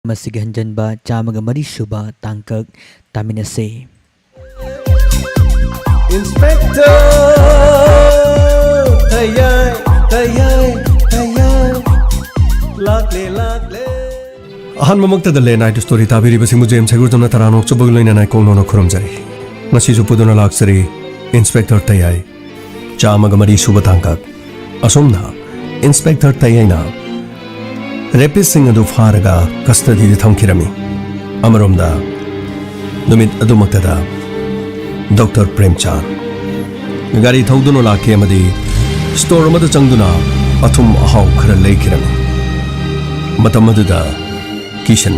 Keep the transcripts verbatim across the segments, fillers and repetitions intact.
ꯑꯁꯤꯒꯤ ꯍꯟꯖꯟꯕ ꯆꯥꯝꯃꯒ ꯃꯔꯤ ꯁꯨꯕ ꯇꯥꯡꯀꯛ ꯇꯥꯃꯤꯟꯅꯁꯦ꯫ Inspector ꯇꯌꯥꯏ, ꯇꯌꯥꯏ, ꯇꯌꯥꯏ, ꯂꯥꯛꯂꯦ, ꯂꯥꯛꯂꯦ꯫ ꯑꯍꯥꯟꯕꯃꯛꯇꯗ ꯂꯦ ꯅꯥꯏꯠ ꯁ꯭ꯇꯣꯔꯤ ꯇꯥꯕꯤꯔꯤꯕꯁꯤꯡꯕꯨ ꯖꯦꯝꯁ ꯍꯩꯒ꯭ꯔꯨꯖꯝꯅ ꯇꯔꯥꯝꯅ ꯑꯣꯛꯆꯕꯒ ꯂꯣꯏꯅꯅ ꯏꯀꯣꯛ ꯅꯧꯅ ꯈꯨꯔꯨꯝꯖꯔꯤ꯫ ꯉꯁꯤꯁꯨ ꯄꯨꯗꯨꯅ ꯂꯥꯛꯆꯔꯤ ꯏꯟꯁꯄꯦꯛꯇꯔ ꯇꯌꯥꯏ, ꯆꯥꯝꯃꯒ ꯃꯔꯤ ꯁꯨꯕ ꯇꯥꯡꯀꯛ꯫ ꯑꯁꯨꯝꯅ ꯏꯟꯁꯄꯦꯛꯇꯔ ꯇꯌꯥꯏꯅ ꯔꯦꯄꯤꯁꯁꯤꯡ ꯑꯗꯨ ꯐꯥꯔꯒ ꯀꯁꯇꯗꯤꯗ ꯊꯝꯈꯤꯔꯝꯃꯤ꯫ ꯑꯃꯔꯣꯝꯗ, ꯅꯨꯃꯤꯠ ꯑꯗꯨꯃꯛꯇꯗ ꯗꯣꯛꯇꯔ ꯄ꯭ꯔꯦꯝꯆꯥꯟ ꯒꯥꯔꯤ ꯊꯧꯗꯨꯅ ꯂꯥꯛꯈꯤ ꯑꯃꯗꯤ ꯁ꯭ꯇꯣꯔ ꯑꯃꯗ ꯆꯪꯗꯨꯅ ꯑꯊꯨꯝ ꯑꯍꯥꯎ ꯈꯔ ꯂꯩꯈꯤꯔꯝꯃꯤ꯫ ꯃꯇꯝ ꯑꯗꯨꯗ ꯀꯤꯁꯟ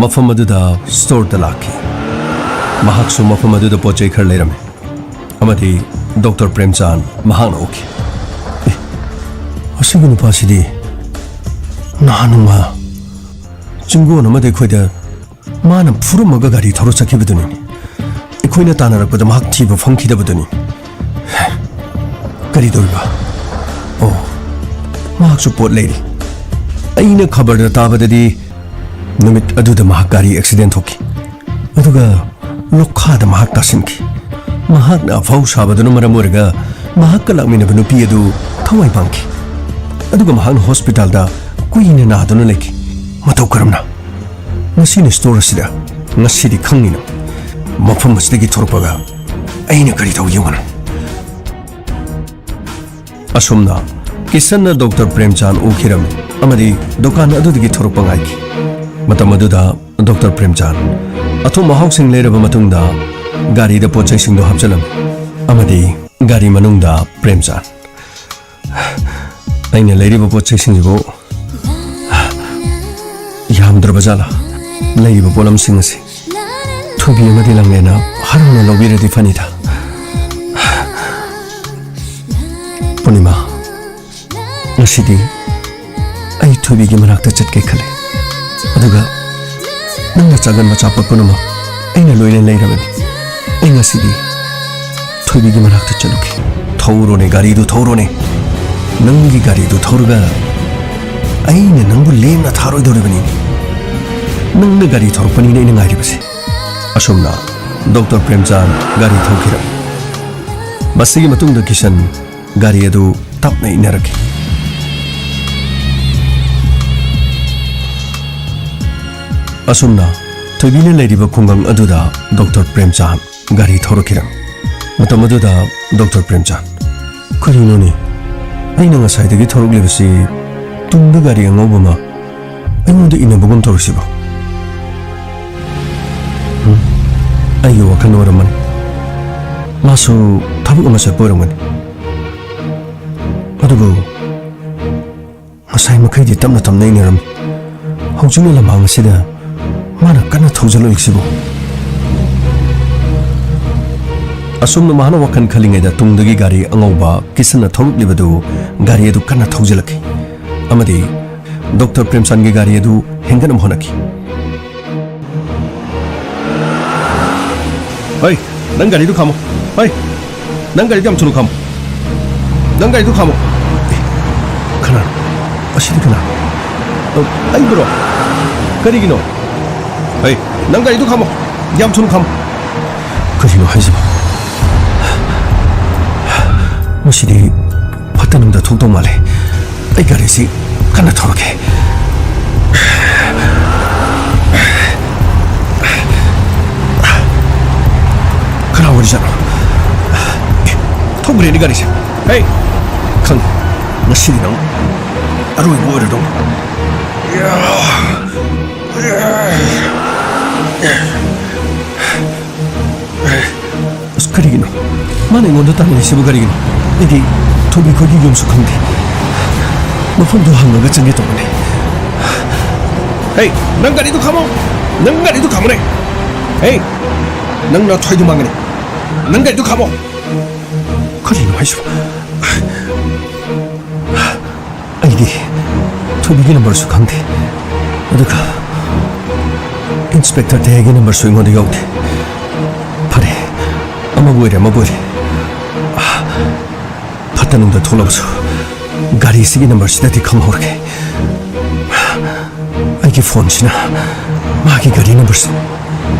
ꯃꯐꯝ ꯑꯗꯨꯗ ꯁ꯭ꯇꯣꯔꯗ ꯂꯥꯛꯈꯤ꯫ ꯃꯍꯥꯛꯁꯨ ꯃꯐꯝ ꯑꯗꯨꯗ ꯄꯣꯠ ꯆꯩ ꯈꯔ ꯂꯩꯔꯝꯃꯤ ꯑꯃꯗꯤ ꯗꯣꯛꯇꯔ ꯄ꯭ꯔꯦꯝꯆꯥꯟ ꯃꯍꯥꯛꯅ ꯎꯈꯤ꯫ "ꯑꯦ, ꯑꯁꯤꯒꯤ ꯅꯨꯄꯥꯁꯤꯗꯤ ꯅꯍꯥꯟ ꯅꯣꯡꯃ ꯆꯤꯡꯒꯣꯟ ꯑꯃꯗ ꯑꯩꯈꯣꯏꯗ ꯃꯥꯅ ꯐꯨꯔꯝꯃꯒ ꯒꯥꯔꯤ ꯊꯧꯔ ꯆꯠꯈꯤꯕꯗꯨꯅꯤꯅꯦ꯫ ꯑꯩꯈꯣꯏꯅ ꯇꯥꯟꯅꯔꯛꯄꯗ ꯃꯍꯥꯛ ꯊꯤꯕ ꯐꯪꯈꯤꯗꯕꯗꯨꯅꯤ꯫ ꯀꯔꯤ ꯇꯧꯔꯤꯕ? ꯑꯣ, ꯃꯍꯥꯛꯁꯨ ꯄꯣꯠ ꯂꯩꯔꯤ꯫ ꯑꯩꯅ ꯈꯕꯔꯗ ꯇꯥꯕꯗꯗꯤ ꯅꯨꯃꯤꯠ ꯑꯗꯨꯗ ꯃꯍꯥꯛ ꯒꯥꯔꯤ ꯑꯦꯛꯁꯤꯗꯦꯟ ꯊꯣꯛꯈꯤ꯫ ꯑꯗꯨꯒ ꯂꯣꯛꯈꯥꯗ ꯃꯍꯥꯛ ꯇꯥꯁꯤꯟꯈꯤ꯫ ꯃꯍꯥꯛꯅ ꯑꯐꯥꯎ ꯁꯥꯕꯗꯨꯅ ꯃꯔꯝ ꯑꯣꯏꯔꯒ ꯃꯍꯥꯛꯀ ꯂꯥꯛꯃꯤꯟꯅꯕ ꯅꯨꯄꯤ ꯑꯗꯨ ꯊꯋꯥꯏ ꯄꯥꯟꯈꯤ꯫ ꯑꯗꯨꯒ ꯃꯍꯥꯛꯅ ꯍꯣꯁꯄꯤꯇꯥꯜꯗ ꯀꯨꯏꯅ ꯅꯥꯗꯨꯅ ꯂꯩꯈꯤ꯫ ꯃꯇꯧ ꯀꯔꯝꯅ? ꯉꯁꯤꯅ ꯁ꯭ꯇꯣꯔ ꯑꯁꯤꯗ, ꯉꯁꯤꯗꯤ ꯈꯪꯅꯤꯅ ꯃꯐꯝ ꯑꯁꯤꯗꯒꯤ ꯊꯣꯔꯛꯄꯒ ꯑꯩꯅ ꯀꯔꯤ ꯇꯧ ꯌꯦꯡꯉꯨꯅ?" ꯑꯁꯨꯝꯅ ꯀꯤꯁꯟꯅ ꯗꯣꯛꯇꯔ ꯄ꯭ꯔꯦꯝꯆꯥꯟ ꯎꯈꯤꯔꯝꯃꯤ ꯑꯃꯗꯤ ꯗꯨꯀꯥꯟ ꯑꯗꯨꯗꯒꯤ ꯊꯣꯔꯛꯄ ꯉꯥꯏꯈꯤ꯫ ꯃꯇꯝ ꯑꯗꯨꯗ ꯗꯣꯛꯇꯔ ꯄ꯭ꯔꯦꯝꯆꯥꯟ ꯑꯊꯨꯝ ꯑꯍꯥꯎꯁꯤꯡ ꯂꯩꯔꯕ ꯃꯇꯨꯡꯗ ꯒꯥꯔꯤꯗ ꯄꯣꯠ ꯆꯩꯁꯤꯡꯗꯨ ꯍꯥꯞꯆꯤꯜꯂꯝꯃꯤ ꯑꯃꯗꯤ ꯒꯥꯔꯤ ꯃꯅꯨꯡꯗ ꯄ꯭ꯔꯦꯝꯆꯥꯟ, "ꯑꯩꯅ ꯂꯩꯔꯤꯕ ꯄꯣꯠ ꯆꯩꯁꯤꯡꯁꯤꯕꯨ ꯌꯥꯝꯗ꯭ꯔꯕ ꯖꯥꯠꯂꯥ? ꯂꯩꯔꯤꯕ ꯄꯣꯠꯂꯝꯁꯤꯡ ꯑꯁꯤ ꯊꯣꯏꯕꯤ ꯑꯃꯗꯤ ꯂꯥꯡꯂꯦꯟꯅ ꯍꯔꯥꯎꯅ ꯂꯧꯕꯤꯔꯗꯤ ꯐꯅꯤꯗ꯫ ꯄꯨꯔꯅꯤꯃꯥ, ꯉꯁꯤꯗꯤ ꯑꯩ ꯊꯣꯏꯕꯤꯒꯤ ꯃꯅꯥꯛꯇ ꯆꯠꯀꯦ ꯈꯜꯂꯤ꯫ ꯑꯗꯨꯒ ꯅꯪꯅ ꯆꯥꯒꯟꯕ ꯑꯆꯥꯄꯣꯠ ꯄꯨꯝꯅꯃꯛ ꯑꯩꯅ ꯂꯣꯏꯅ ꯂꯩꯔꯕꯅꯤ꯫ ꯑꯩ ꯉꯁꯤꯗꯤ ꯊꯣꯏꯕꯤꯒꯤ ꯃꯅꯥꯛꯇ ꯆꯠꯂꯨꯒꯦ꯫" "ꯊꯧꯔꯣꯅꯦ, ꯒꯥꯔꯤꯗꯨ ꯊꯧꯔꯣꯅꯦ꯫ ꯅꯪꯒꯤ ꯒꯥꯔꯤꯗꯨ ꯊꯧꯔꯒ ꯑꯩꯅ ꯅꯪꯕꯨ ꯂꯦꯝꯅ ꯊꯥꯔꯣꯏꯗꯧꯔꯤꯕꯅꯤ꯫" ꯅꯪꯅ ꯒꯥꯔꯤ ꯊꯧꯔꯛꯄꯅꯤꯅ ꯑꯩꯅ ꯉꯥꯏꯔꯤꯕꯁꯦ꯫ ꯑꯁꯨꯝꯅ ꯗꯣꯛꯇꯔ ꯄ꯭ꯔꯦꯝꯆꯥꯟ ꯒꯥꯔꯤ ꯊꯧꯈꯤꯔꯝꯃꯤ꯫ ꯃꯁꯤꯒꯤ ꯃꯇꯨꯡꯗ ꯀꯤꯁꯟ ꯒꯥꯔꯤ ꯑꯗꯨ ꯇꯞꯅ ꯏꯟꯅꯔꯛꯈꯤ꯫ ꯑꯁꯨꯝꯅ ꯊꯣꯏꯕꯤꯅ ꯂꯩꯔꯤꯕ ꯈꯨꯡꯒꯪ ꯑꯗꯨꯗ ꯗꯣꯛꯇꯔ ꯄ꯭ꯔꯦꯝꯆꯥꯟ ꯒꯥꯔꯤ ꯊꯧꯔꯛꯈꯤꯔꯝꯃꯤ꯫ ꯃꯇꯝ ꯑꯗꯨꯗ ꯗꯣꯛꯇꯔ ꯄ꯭ꯔꯦꯝꯆꯥꯟ, "ꯀꯔꯤꯅꯣꯅꯦ? ꯑꯩꯅ ꯉꯁꯥꯏꯗꯒꯤ ꯊꯧꯔꯛꯂꯤꯕꯁꯤ ꯇꯨꯡꯗ ꯒꯥꯔꯤ ꯑꯉꯧꯕ ꯑꯃ ꯑꯩꯉꯣꯟꯗ ꯏꯟꯅꯕꯒꯨꯝ ꯇꯧꯔꯤꯁꯤꯕꯣ? ꯎꯝ, ꯑꯩꯒꯤ ꯋꯥꯈꯜ ꯑꯣꯏꯔꯝꯃꯅꯤ꯫ ꯃꯥꯁꯨ ꯊꯕꯛ ꯑꯃ ꯆꯠꯄ ꯑꯣꯏꯔꯝꯒꯅꯤ꯫ ꯑꯗꯨꯕꯨ ꯉꯁꯥꯏ ꯃꯈꯩꯗꯤ ꯇꯞꯅ ꯇꯞꯅ ꯏꯟꯅꯔꯝꯃꯤ꯫ ꯍꯧꯖꯤꯛꯅ ꯂꯝꯍꯥꯡ ꯑꯁꯤꯗ ꯃꯥꯅ ꯀꯟꯅ ꯊꯧꯖꯤꯜꯂꯛꯂꯤꯁꯤꯕꯨ?" ꯑꯁꯨꯝꯅ ꯃꯍꯥꯛꯅ ꯋꯥꯈꯜ ꯈꯜꯂꯤꯉꯩꯗ ꯇꯨꯡꯗꯒꯤ ꯒꯥꯔꯤ ꯑꯉꯧꯕ ꯀꯤꯁꯟꯅ ꯊꯧꯔꯛꯂꯤꯕꯗꯨ, ꯒꯥꯔꯤ ꯑꯗꯨ ꯀꯟꯅ ꯊꯧꯖꯤꯜꯂꯛꯈꯤ ꯑꯃꯗꯤ ꯗꯣꯛꯇꯔ ꯄ꯭ꯔꯦꯝꯆꯥꯟꯒꯤ ꯒꯥꯔꯤ ꯑꯗꯨ ꯍꯦꯟꯒꯠꯅꯕ ꯍꯣꯠꯅꯈꯤ꯫ "ꯍꯩ, ꯅꯪ ꯒꯥꯔꯤꯗꯨ ꯈꯥꯝꯃꯣ꯫ ꯍꯩ, ꯅꯪ ꯒꯥꯔꯤꯗꯨ ꯌꯥꯝ ꯊꯨꯅ ꯈꯥꯝꯃꯣ꯫ ꯅꯪ ꯒꯥꯔꯤꯗꯨ ꯈꯥꯝꯃꯣ꯫ ꯑꯦ, ꯀꯅꯥ? ꯑꯁꯤꯗꯤ ꯀꯅꯥ? ꯑ, ꯑꯩꯕꯨꯔꯣ? ꯀꯔꯤꯒꯤꯅꯣ? ꯍꯩ, ꯅꯪ ꯒꯥꯔꯤꯗꯨ ꯈꯥꯝꯃꯣ꯫ ꯌꯥꯝ ꯊꯨꯅ ꯈꯥꯝꯃꯣ꯫" ꯀꯔꯤꯅꯣ ꯍꯥꯏꯁꯤꯕꯣ? ꯃꯁꯤꯗꯤ ꯐꯠꯇ ꯅꯨꯡꯗ ꯊꯣꯛꯇꯧ ꯃꯥꯜꯂꯦ꯫ ꯑꯩ ꯒꯥꯔꯤꯁꯤ ꯀꯟꯅ ꯊꯧꯔꯒꯦ꯫ ꯀꯅꯥ ꯑꯣꯏꯔꯤꯖꯥꯠꯅꯣ? ꯑꯦ, ꯊꯧꯈ꯭ꯔꯦꯅꯦ ꯒꯥꯔꯤꯁꯦ꯫ ꯍꯦ, ꯈꯪꯉꯦ꯫ ꯉꯁꯤꯗꯤ ꯅꯪ ꯑꯔꯣꯏꯕ ꯑꯣꯏꯔꯗꯧꯅꯤ꯫ ꯑꯁ, ꯀꯔꯤꯒꯤꯅꯣ? ꯃꯥꯅ ꯑꯩꯉꯣꯟꯗ ꯇꯥꯟꯅꯔꯤꯁꯤꯕꯨ ꯀꯔꯤꯒꯤꯅꯣ? ꯑꯩꯗꯤ ꯊꯣꯏꯕꯤ ꯈꯣꯏꯒꯤ ꯌꯨꯝꯁꯨ ꯈꯪꯗꯦ꯫ ꯃꯐꯝꯗꯨ ꯍꯪꯉꯒ ꯆꯪꯒꯦ ꯇꯧꯕꯅꯦ꯫ ꯍꯦ, ꯅꯪ ꯒꯥꯔꯤꯗꯨ ꯈꯥꯝꯃꯣ! ꯅꯪ ꯒꯥꯔꯤꯗꯨ ꯈꯥꯝꯃꯣꯅꯦ! ꯍꯦ, ꯅꯪ ꯅꯊ꯭ꯋꯥꯏꯗꯨ ꯃꯥꯡꯒꯅꯤ! ꯅꯪ ꯒꯥꯔꯤꯗꯨ ꯈꯥꯝꯃꯣ! ꯀꯔꯤꯅꯣ ꯍꯥꯏꯁꯤꯕꯣ? ꯑꯩꯗꯤ ꯊꯣꯏꯕꯤꯒꯤ ꯅꯝꯕꯔꯁꯨ ꯈꯪꯗꯦ꯫ ꯑꯗꯨꯒ ꯏꯟꯁꯄꯦꯛꯇꯔ ꯇꯌꯥꯏꯒꯤ ꯅꯝꯕꯔꯁꯨ ꯑꯩꯉꯣꯟꯗ ꯌꯥꯎꯗꯦ꯫ ꯐꯔꯦ, ꯑꯃꯕꯨ ꯑꯣꯏꯔꯦ, ꯑꯃꯕꯨ ꯑꯣꯏꯔꯦ꯫ ꯐꯠꯇ ꯅꯨꯡꯗ ꯊꯣꯛꯂꯕꯁꯨ ꯒꯥꯔꯤꯁꯤꯒꯤ ꯅꯝꯕꯔꯁꯤꯗꯗꯤ ꯈꯪꯍꯧꯔꯒꯦ꯫ ꯑꯩꯒꯤ ꯐꯣꯟꯁꯤꯅ ꯃꯥꯒꯤ ꯒꯥꯔꯤ ꯅꯝꯕꯔꯁꯦ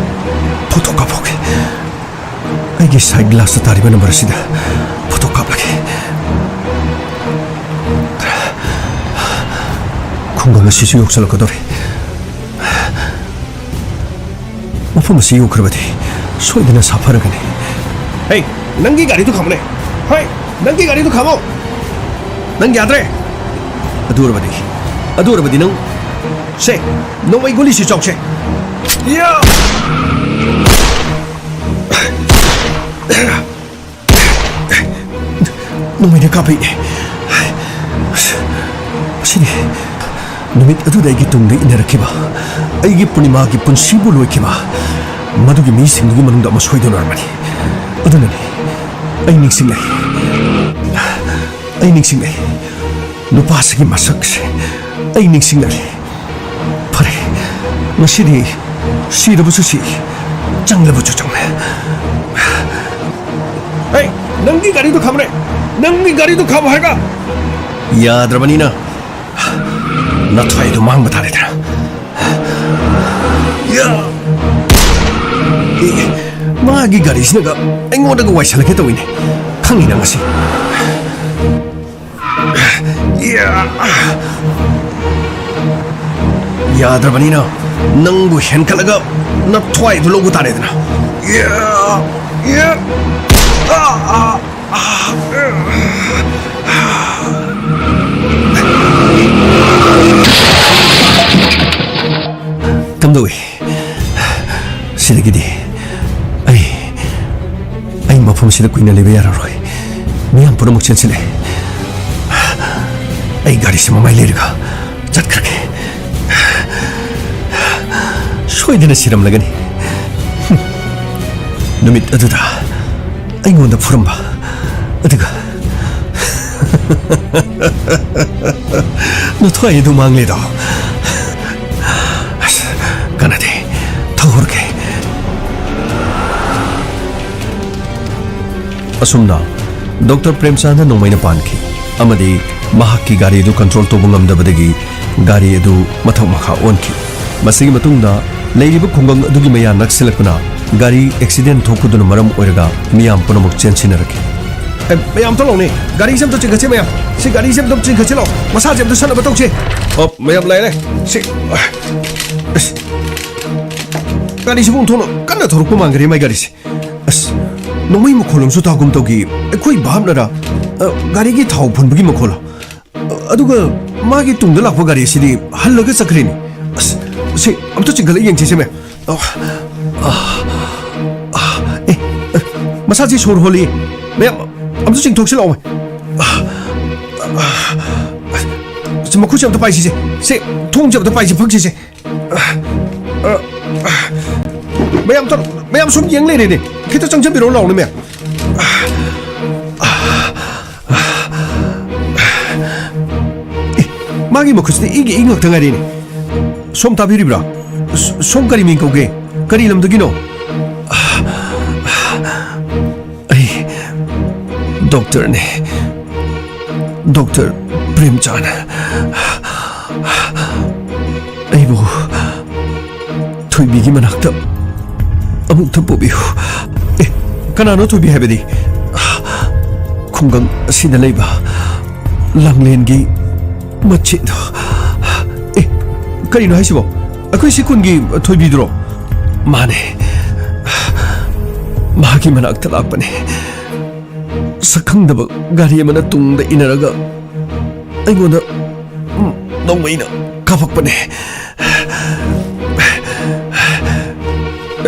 ꯐꯣꯇꯣ ꯀꯥꯞꯍꯧꯒꯦ꯫ ꯑꯩꯒꯤ ꯁꯥꯏꯠ ꯒ꯭ꯂꯥꯁꯇ ꯇꯥꯔꯤꯕ ꯅꯝꯕꯔ ꯑꯁꯤꯗ ꯐꯣꯇꯣ ꯀꯥꯞꯂꯒꯦ꯫ ꯈꯨꯡꯒꯪ ꯑꯁꯤꯁꯨ ꯌꯧꯁꯤꯜꯂꯛꯀꯗꯧꯔꯦ꯫ ꯃꯐꯝ ꯑꯁꯤ ꯌꯧꯈ꯭ꯔꯕꯗꯤ ꯁꯣꯏꯗꯅ ꯁꯥꯐꯔꯒꯅꯤ꯫ ꯍꯦ, ꯅꯪꯒꯤ ꯒꯥꯔꯤꯗꯨ ꯈꯥꯝꯃꯨꯅꯦ꯫ ꯍꯣꯏ, ꯅꯪꯒꯤ ꯒꯥꯔꯤꯗꯨ ꯈꯥꯝꯃꯣ꯫ ꯅꯪ ꯌꯥꯗ꯭ꯔꯦ꯫ ꯑꯗꯨ ꯑꯣꯏꯔꯕꯗꯤ, ꯑꯗꯨ ꯑꯣꯏꯔꯕꯗꯤ ꯅꯪ ꯁꯦ, ꯅꯣꯡꯃꯩ ꯒꯨꯂꯤꯁꯤ ꯆꯥꯎꯁꯦ꯫ ꯌꯥ! ꯅꯣꯡꯃꯩꯅ ꯀꯥꯞꯄꯛꯏꯅꯦ꯫ ꯑꯁꯤꯗꯤ ꯅꯨꯃꯤꯠ ꯑꯗꯨꯗ ꯑꯩꯒꯤ ꯇꯨꯡꯗ ꯏꯟꯅꯔꯛꯈꯤꯕ, ꯑꯩꯒꯤ ꯄꯨꯔꯅꯤꯃꯥꯒꯤ ꯄꯨꯟꯁꯤꯕꯨ ꯂꯣꯏꯈꯤꯕ ꯃꯗꯨꯒꯤ ꯃꯤꯁꯤꯡꯗꯨꯒꯤ ꯃꯅꯨꯡꯗ ꯑꯃ ꯁꯣꯏꯗꯅ ꯑꯣꯏꯔꯝꯃꯅꯤ꯫ ꯑꯗꯨꯅꯅꯤ ꯑꯩ ꯅꯤꯡꯁꯤꯡꯂꯛꯏ꯫ ꯑꯩ ꯅꯤꯡꯁꯤꯡꯂꯛꯏ꯫ ꯅꯨꯄꯥꯁꯤꯒꯤ ꯃꯁꯛꯁꯦ ꯑꯩ ꯅꯤꯡꯁꯤꯡꯂꯛꯂꯤ꯫ ꯐꯔꯦ, ꯉꯁꯤꯗꯤ ꯁꯤꯔꯕꯁꯨ ꯁꯤ, ꯆꯪꯂꯕꯁꯨ ꯆꯪꯂꯦ꯫ ꯍꯦ, ꯅꯪꯒꯤ ꯒꯥꯔꯤꯗꯨ ꯈꯥꯝꯃꯨꯅꯦ꯫ ꯅꯪꯒꯤ ꯒꯥꯔꯤꯗꯨ ꯈꯥꯝꯃꯨ ꯍꯥꯏꯔꯒ꯫ ꯌꯥꯗ꯭ꯔꯕꯅꯤꯅ ꯅꯊ꯭ꯋꯥꯏꯗꯨ ꯃꯥꯡꯕ ꯇꯥꯔꯦꯗꯅ꯫ ꯌꯥ! ꯑꯦ, ꯃꯥꯒꯤ ꯒꯥꯔꯤꯁꯤꯅꯒ ꯑꯩꯉꯣꯟꯗꯒ ꯋꯥꯏꯁꯜꯂꯛꯀꯦ ꯇꯧꯏꯅꯦ꯫ ꯈꯪꯉꯤꯅ ꯉꯁꯤ꯫ ꯌꯥꯗ꯭ꯔꯕꯅꯤꯅ ꯅꯪꯕꯨ ꯍꯦꯟꯒꯠꯂꯒ ꯅꯊ꯭ꯋꯥꯏꯗꯨ ꯂꯧꯕ ꯇꯥꯔꯦꯗꯅ꯫ ꯀꯝꯗꯧꯏ? ꯁꯤꯗꯒꯤꯗꯤ ꯑꯩ, ꯑꯩ ꯃꯐꯝꯁꯤꯗ ꯀꯨꯏꯅ ꯂꯩꯕ ꯌꯥꯔꯔꯣꯏ꯫ ꯃꯤꯌꯥꯝ ꯄꯨꯝꯅꯃꯛ ꯆꯦꯟꯁꯤꯜꯂꯦ꯫ ꯑꯩ ꯒꯥꯔꯤꯁꯤ ꯃꯃꯥꯏ ꯂꯩꯔꯒ ꯆꯠꯈ꯭ꯔꯒꯦ꯫ ꯁꯣꯏꯗꯅ ꯁꯤꯔꯝꯂꯒꯅꯤ꯫ ꯅꯨꯃꯤꯠ ꯑꯗꯨꯗ ꯑꯩꯉꯣꯟꯗ ꯐꯨꯔꯝꯕ, ꯑꯗꯨꯒ ꯅꯊ꯭ꯋꯥꯏ ꯑꯗꯨ ꯃꯥꯡꯂꯦꯗꯣ꯫ ꯑꯁ, ꯀꯥꯟꯅꯗꯦ, ꯊꯧꯍꯧꯔꯒꯦ꯫ ꯑꯁꯨꯝꯅ ꯗꯣꯛꯇꯔ ꯄ꯭ꯔꯦꯝꯆꯥꯟꯗ ꯅꯣꯡꯃꯩꯅ ꯄꯥꯟꯈꯤ ꯑꯃꯗꯤ ꯃꯍꯥꯛꯀꯤ ꯒꯥꯔꯤ ꯑꯗꯨ ꯀꯟꯇ꯭ꯔꯣꯜ ꯇꯧꯕ ꯉꯝꯗꯕꯗꯒꯤ ꯒꯥꯔꯤ ꯑꯗꯨ ꯃꯊꯛ ꯃꯈꯥ ꯑꯣꯟꯈꯤ꯫ ꯃꯁꯤꯒꯤ ꯃꯇꯨꯡꯗ ꯂꯩꯔꯤꯕ ꯈꯨꯡꯒꯪ ꯑꯗꯨꯒꯤ ꯃꯌꯥ ꯅꯛꯁꯤꯜꯂꯛꯄꯅ ꯒꯥꯔꯤ ꯑꯦꯛꯁꯤꯗꯦꯟ ꯊꯣꯛꯄꯗꯨꯅ ꯃꯔꯝ ꯑꯣꯏꯔꯒ ꯃꯤꯌꯥꯝ ꯄꯨꯝꯅꯃꯛ ꯆꯦꯟꯁꯤꯟꯅꯔꯛꯈꯤ꯫ ꯑꯦ, ꯃꯌꯥꯝ ꯑꯝꯇ ꯂꯥꯎꯅꯦ, ꯒꯥꯔꯤꯁꯦ ꯑꯝꯇ ꯆꯤꯡꯈꯠꯁꯦ ꯃꯌꯥꯝ꯫ ꯁꯤ ꯒꯥꯔꯤꯁꯦ ꯑꯝꯇ ꯆꯤꯡꯈꯠꯁꯦ ꯂꯥꯎ, ꯃꯁꯥꯁꯦ ꯑꯝꯇ ꯁꯥꯟꯅꯕ ꯇꯧꯁꯦ꯫ ꯑꯣ, ꯃꯌꯥꯝ ꯂꯥꯏꯔꯦ꯫ ꯁꯤ, ꯑꯁ, ꯒꯥꯔꯤꯁꯤꯕꯨ ꯑꯣꯟꯊꯣꯛꯅ ꯀꯟꯅ ꯊꯧꯔꯛꯄ ꯃꯥꯟꯈ꯭ꯔꯦ ꯃꯥꯏ ꯒꯥꯔꯤꯁꯦ꯫ ꯑꯁ, ꯅꯣꯡꯃꯩ ꯃꯈꯣꯜ ꯑꯃꯁꯨ ꯇꯥꯒꯨꯝ ꯇꯧꯈꯤ꯫ ꯑꯩꯈꯣꯏ ꯚꯥꯞꯅꯔ, ꯑ, ꯒꯥꯔꯤꯒꯤ ꯊꯥꯎ ꯐꯨꯟꯕꯒꯤ ꯃꯈꯣꯜ? ꯑꯗꯨꯒ ꯃꯥꯒꯤ ꯇꯨꯡꯗ ꯂꯥꯛꯄ ꯒꯥꯔꯤ ꯑꯁꯤꯗꯤ ꯍꯜꯂꯒ ꯆꯠꯈ꯭ꯔꯦꯅꯦ꯫ ꯑꯁ, ꯁꯤ ꯑꯝꯇ ꯆꯤꯡꯈꯠꯂ ꯌꯦꯡꯁꯤꯁꯦ ꯃꯌꯥꯝ꯫ ꯑ, ꯑ, ꯑ, ꯑꯦ, ꯑ, ꯃꯁꯥꯁꯤ ꯁꯣꯔ ꯍꯣꯜꯂꯤ꯫ ꯃꯌꯥꯝ, ꯑꯝꯇ ꯆꯤꯡꯊꯣꯛꯁꯤ ꯂꯥꯛꯑꯣ꯫ ꯑ, ꯑ, ꯑ, ꯁꯤ ꯃꯈꯨꯠꯁꯦ ꯑꯝꯇ ꯄꯥꯏꯁꯤꯁꯦ꯫ ꯁꯤ ꯊꯣꯡꯁꯦ ꯑꯝꯇ ꯄꯥꯏꯁꯤ, ꯐꯛꯁꯤꯁꯦ꯫ ꯃꯌꯥꯝ ꯇꯧ-, ꯃꯌꯥꯝ ꯁꯨꯝ ꯌꯦꯡ ꯂꯩꯔꯦꯅꯦ꯫ ꯈꯤꯇ ꯆꯪꯁꯤꯟꯕꯤꯔꯛꯑꯣ ꯂꯥꯎꯅꯦ ꯃꯌꯥꯝ꯫ ꯑꯦ, ꯃꯥꯒꯤ ꯃꯈꯨꯠꯁꯤꯗ ꯏꯒꯤ ꯏ ꯉꯥꯛꯇ ꯉꯥꯏꯔꯦꯅꯦ꯫ ꯁꯣꯝ ꯇꯥꯕꯤꯔꯤꯕ꯭ꯔꯥ? ꯁ-, ꯁꯣꯝ ꯀꯔꯤ ꯃꯤꯡ ꯀꯧꯒꯦ? ꯀꯔꯤ ꯂꯝꯗꯒꯤꯅꯣ? ꯑꯩ ꯗꯣꯛꯇꯔꯅꯦ꯫ ꯗꯣꯛꯇꯔ ꯄ꯭ꯔꯦꯝꯆꯥꯟ, ꯑꯩꯕꯨ ꯊꯣꯏꯕꯤꯒꯤ ꯃꯅꯥꯛꯇ ꯑꯃꯨꯛꯇ ꯄꯨꯕꯤꯌꯨ꯫ ꯑꯦ, ꯀꯅꯥꯅꯣ ꯊꯣꯏꯕꯤ ꯍꯥꯏꯕꯗꯤ? ꯈꯨꯡꯒꯪ ꯑꯁꯤꯗ ꯂꯩꯕ ꯂꯥꯡꯂꯦꯟꯒꯤ ꯃꯆꯦꯗꯣ꯫ ꯑꯦ, ꯀꯔꯤꯅꯣ ꯍꯥꯏꯁꯤꯕꯣ? ꯑꯩꯈꯣꯏ ꯁꯤ ꯈꯨꯟꯒꯤ ꯊꯣꯏꯕꯤꯗꯨꯔꯣ? ꯃꯥꯅꯦ, ꯃꯥꯒꯤ ꯃꯅꯥꯛꯇ ꯂꯥꯛꯄꯅꯦ꯫ ꯁꯛꯈꯪꯗꯕ ꯒꯥꯔꯤ ꯑꯃꯅ ꯇꯨꯡꯗ ꯏꯟꯅꯔꯒ ꯑꯩꯉꯣꯟꯗ ꯅꯣꯡꯃꯩꯅ ꯀꯥꯞꯄꯛꯄꯅꯦ꯫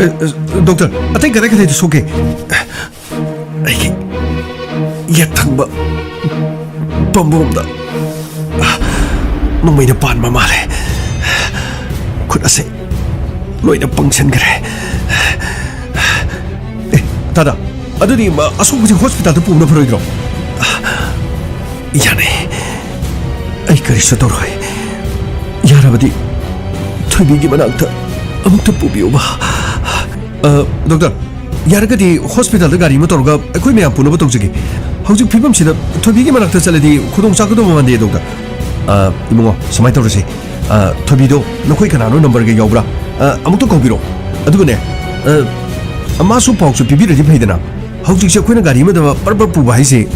ꯑꯦ, ꯗꯣꯛꯇꯔ, ꯑꯇꯩ ꯀꯗꯥꯏ ꯀꯗꯥꯏꯗ ꯁꯣꯛꯀꯦ? ꯑꯩꯒꯤ ꯌꯦꯠ ꯊꯪꯕ ꯄꯥꯝꯕꯣꯝꯗ ꯅꯣꯡꯃꯩꯅ ꯄꯥꯟꯕ ꯃꯥꯜꯂꯦ꯫ ꯈꯨꯠ ꯑꯁꯦ ꯂꯣꯏꯅ ꯄꯪꯁꯟꯈ꯭ꯔꯦ꯫ ꯑꯦ, ꯗꯥꯗꯥ, ꯑꯗꯨꯗꯤ ꯃ-, ꯑꯁꯣꯛꯄꯁꯤ ꯍꯣꯁꯄꯤꯇꯥꯜꯗ ꯄꯨꯕꯅ ꯐꯔꯣꯏꯗ꯭ꯔꯣ? ꯌꯥꯅꯤ, ꯑꯩ ꯀꯔꯤꯁꯨ ꯇꯧꯔꯣꯏ꯫ ꯌꯥꯔꯕꯗꯤ ꯊꯣꯏꯕꯤꯒꯤ ꯃꯅꯥꯛꯇ ꯑꯃꯨꯛꯇ ꯄꯨꯕꯤꯌꯨꯕ꯫ ꯑ, ꯗꯣꯛꯇꯔ, ꯌꯥꯔꯒꯗꯤ ꯍꯣꯁꯄꯤꯇꯥꯜꯗ ꯒꯥꯔꯤ ꯑꯃ ꯇꯧꯔꯒ ꯑꯩꯈꯣꯏ ꯃꯌꯥꯝ ꯄꯨꯅꯕ ꯇꯧꯖꯒꯦ꯫ ꯍꯧꯖꯤꯛ ꯐꯤꯕꯝꯁꯤꯗ ꯊꯣꯏꯕꯤꯒꯤ ꯃꯅꯥꯛꯇ ꯆꯠꯂꯗꯤ ꯈꯨꯗꯣꯡ ꯆꯥꯒꯗꯧꯕ ꯃꯥꯟꯗꯦ, ꯗꯣꯛꯇꯔ꯫ ꯑ, ꯏꯕꯨꯡꯉꯣ, ꯁꯨꯃꯥꯏꯅ ꯇꯧꯔꯁꯤ꯫ ꯑ, ꯊꯣꯏꯕꯤꯗꯣ ꯅꯈꯣꯏ ꯀꯅꯥꯅꯣ ꯅꯝꯕꯔꯒ ꯌꯥꯎꯕ꯭ꯔꯥ? ꯑ, ꯑꯃꯨꯛꯇ ꯀꯧꯕꯤꯔꯣ꯫ ꯑꯗꯨꯒꯅꯦ, ꯑ, ꯃꯥꯁꯨ ꯄꯥꯎꯁꯨ ꯄꯤꯕꯤꯔꯗꯤ ꯐꯩꯗꯅ꯫ ꯍꯧꯖꯤꯛꯁꯦ ꯑꯩꯈꯣꯏꯅ ꯒꯥꯔꯤ ꯑꯃꯗ ꯄꯔ ꯄꯔ ꯄꯨꯕ ꯍꯥꯏꯁꯦ,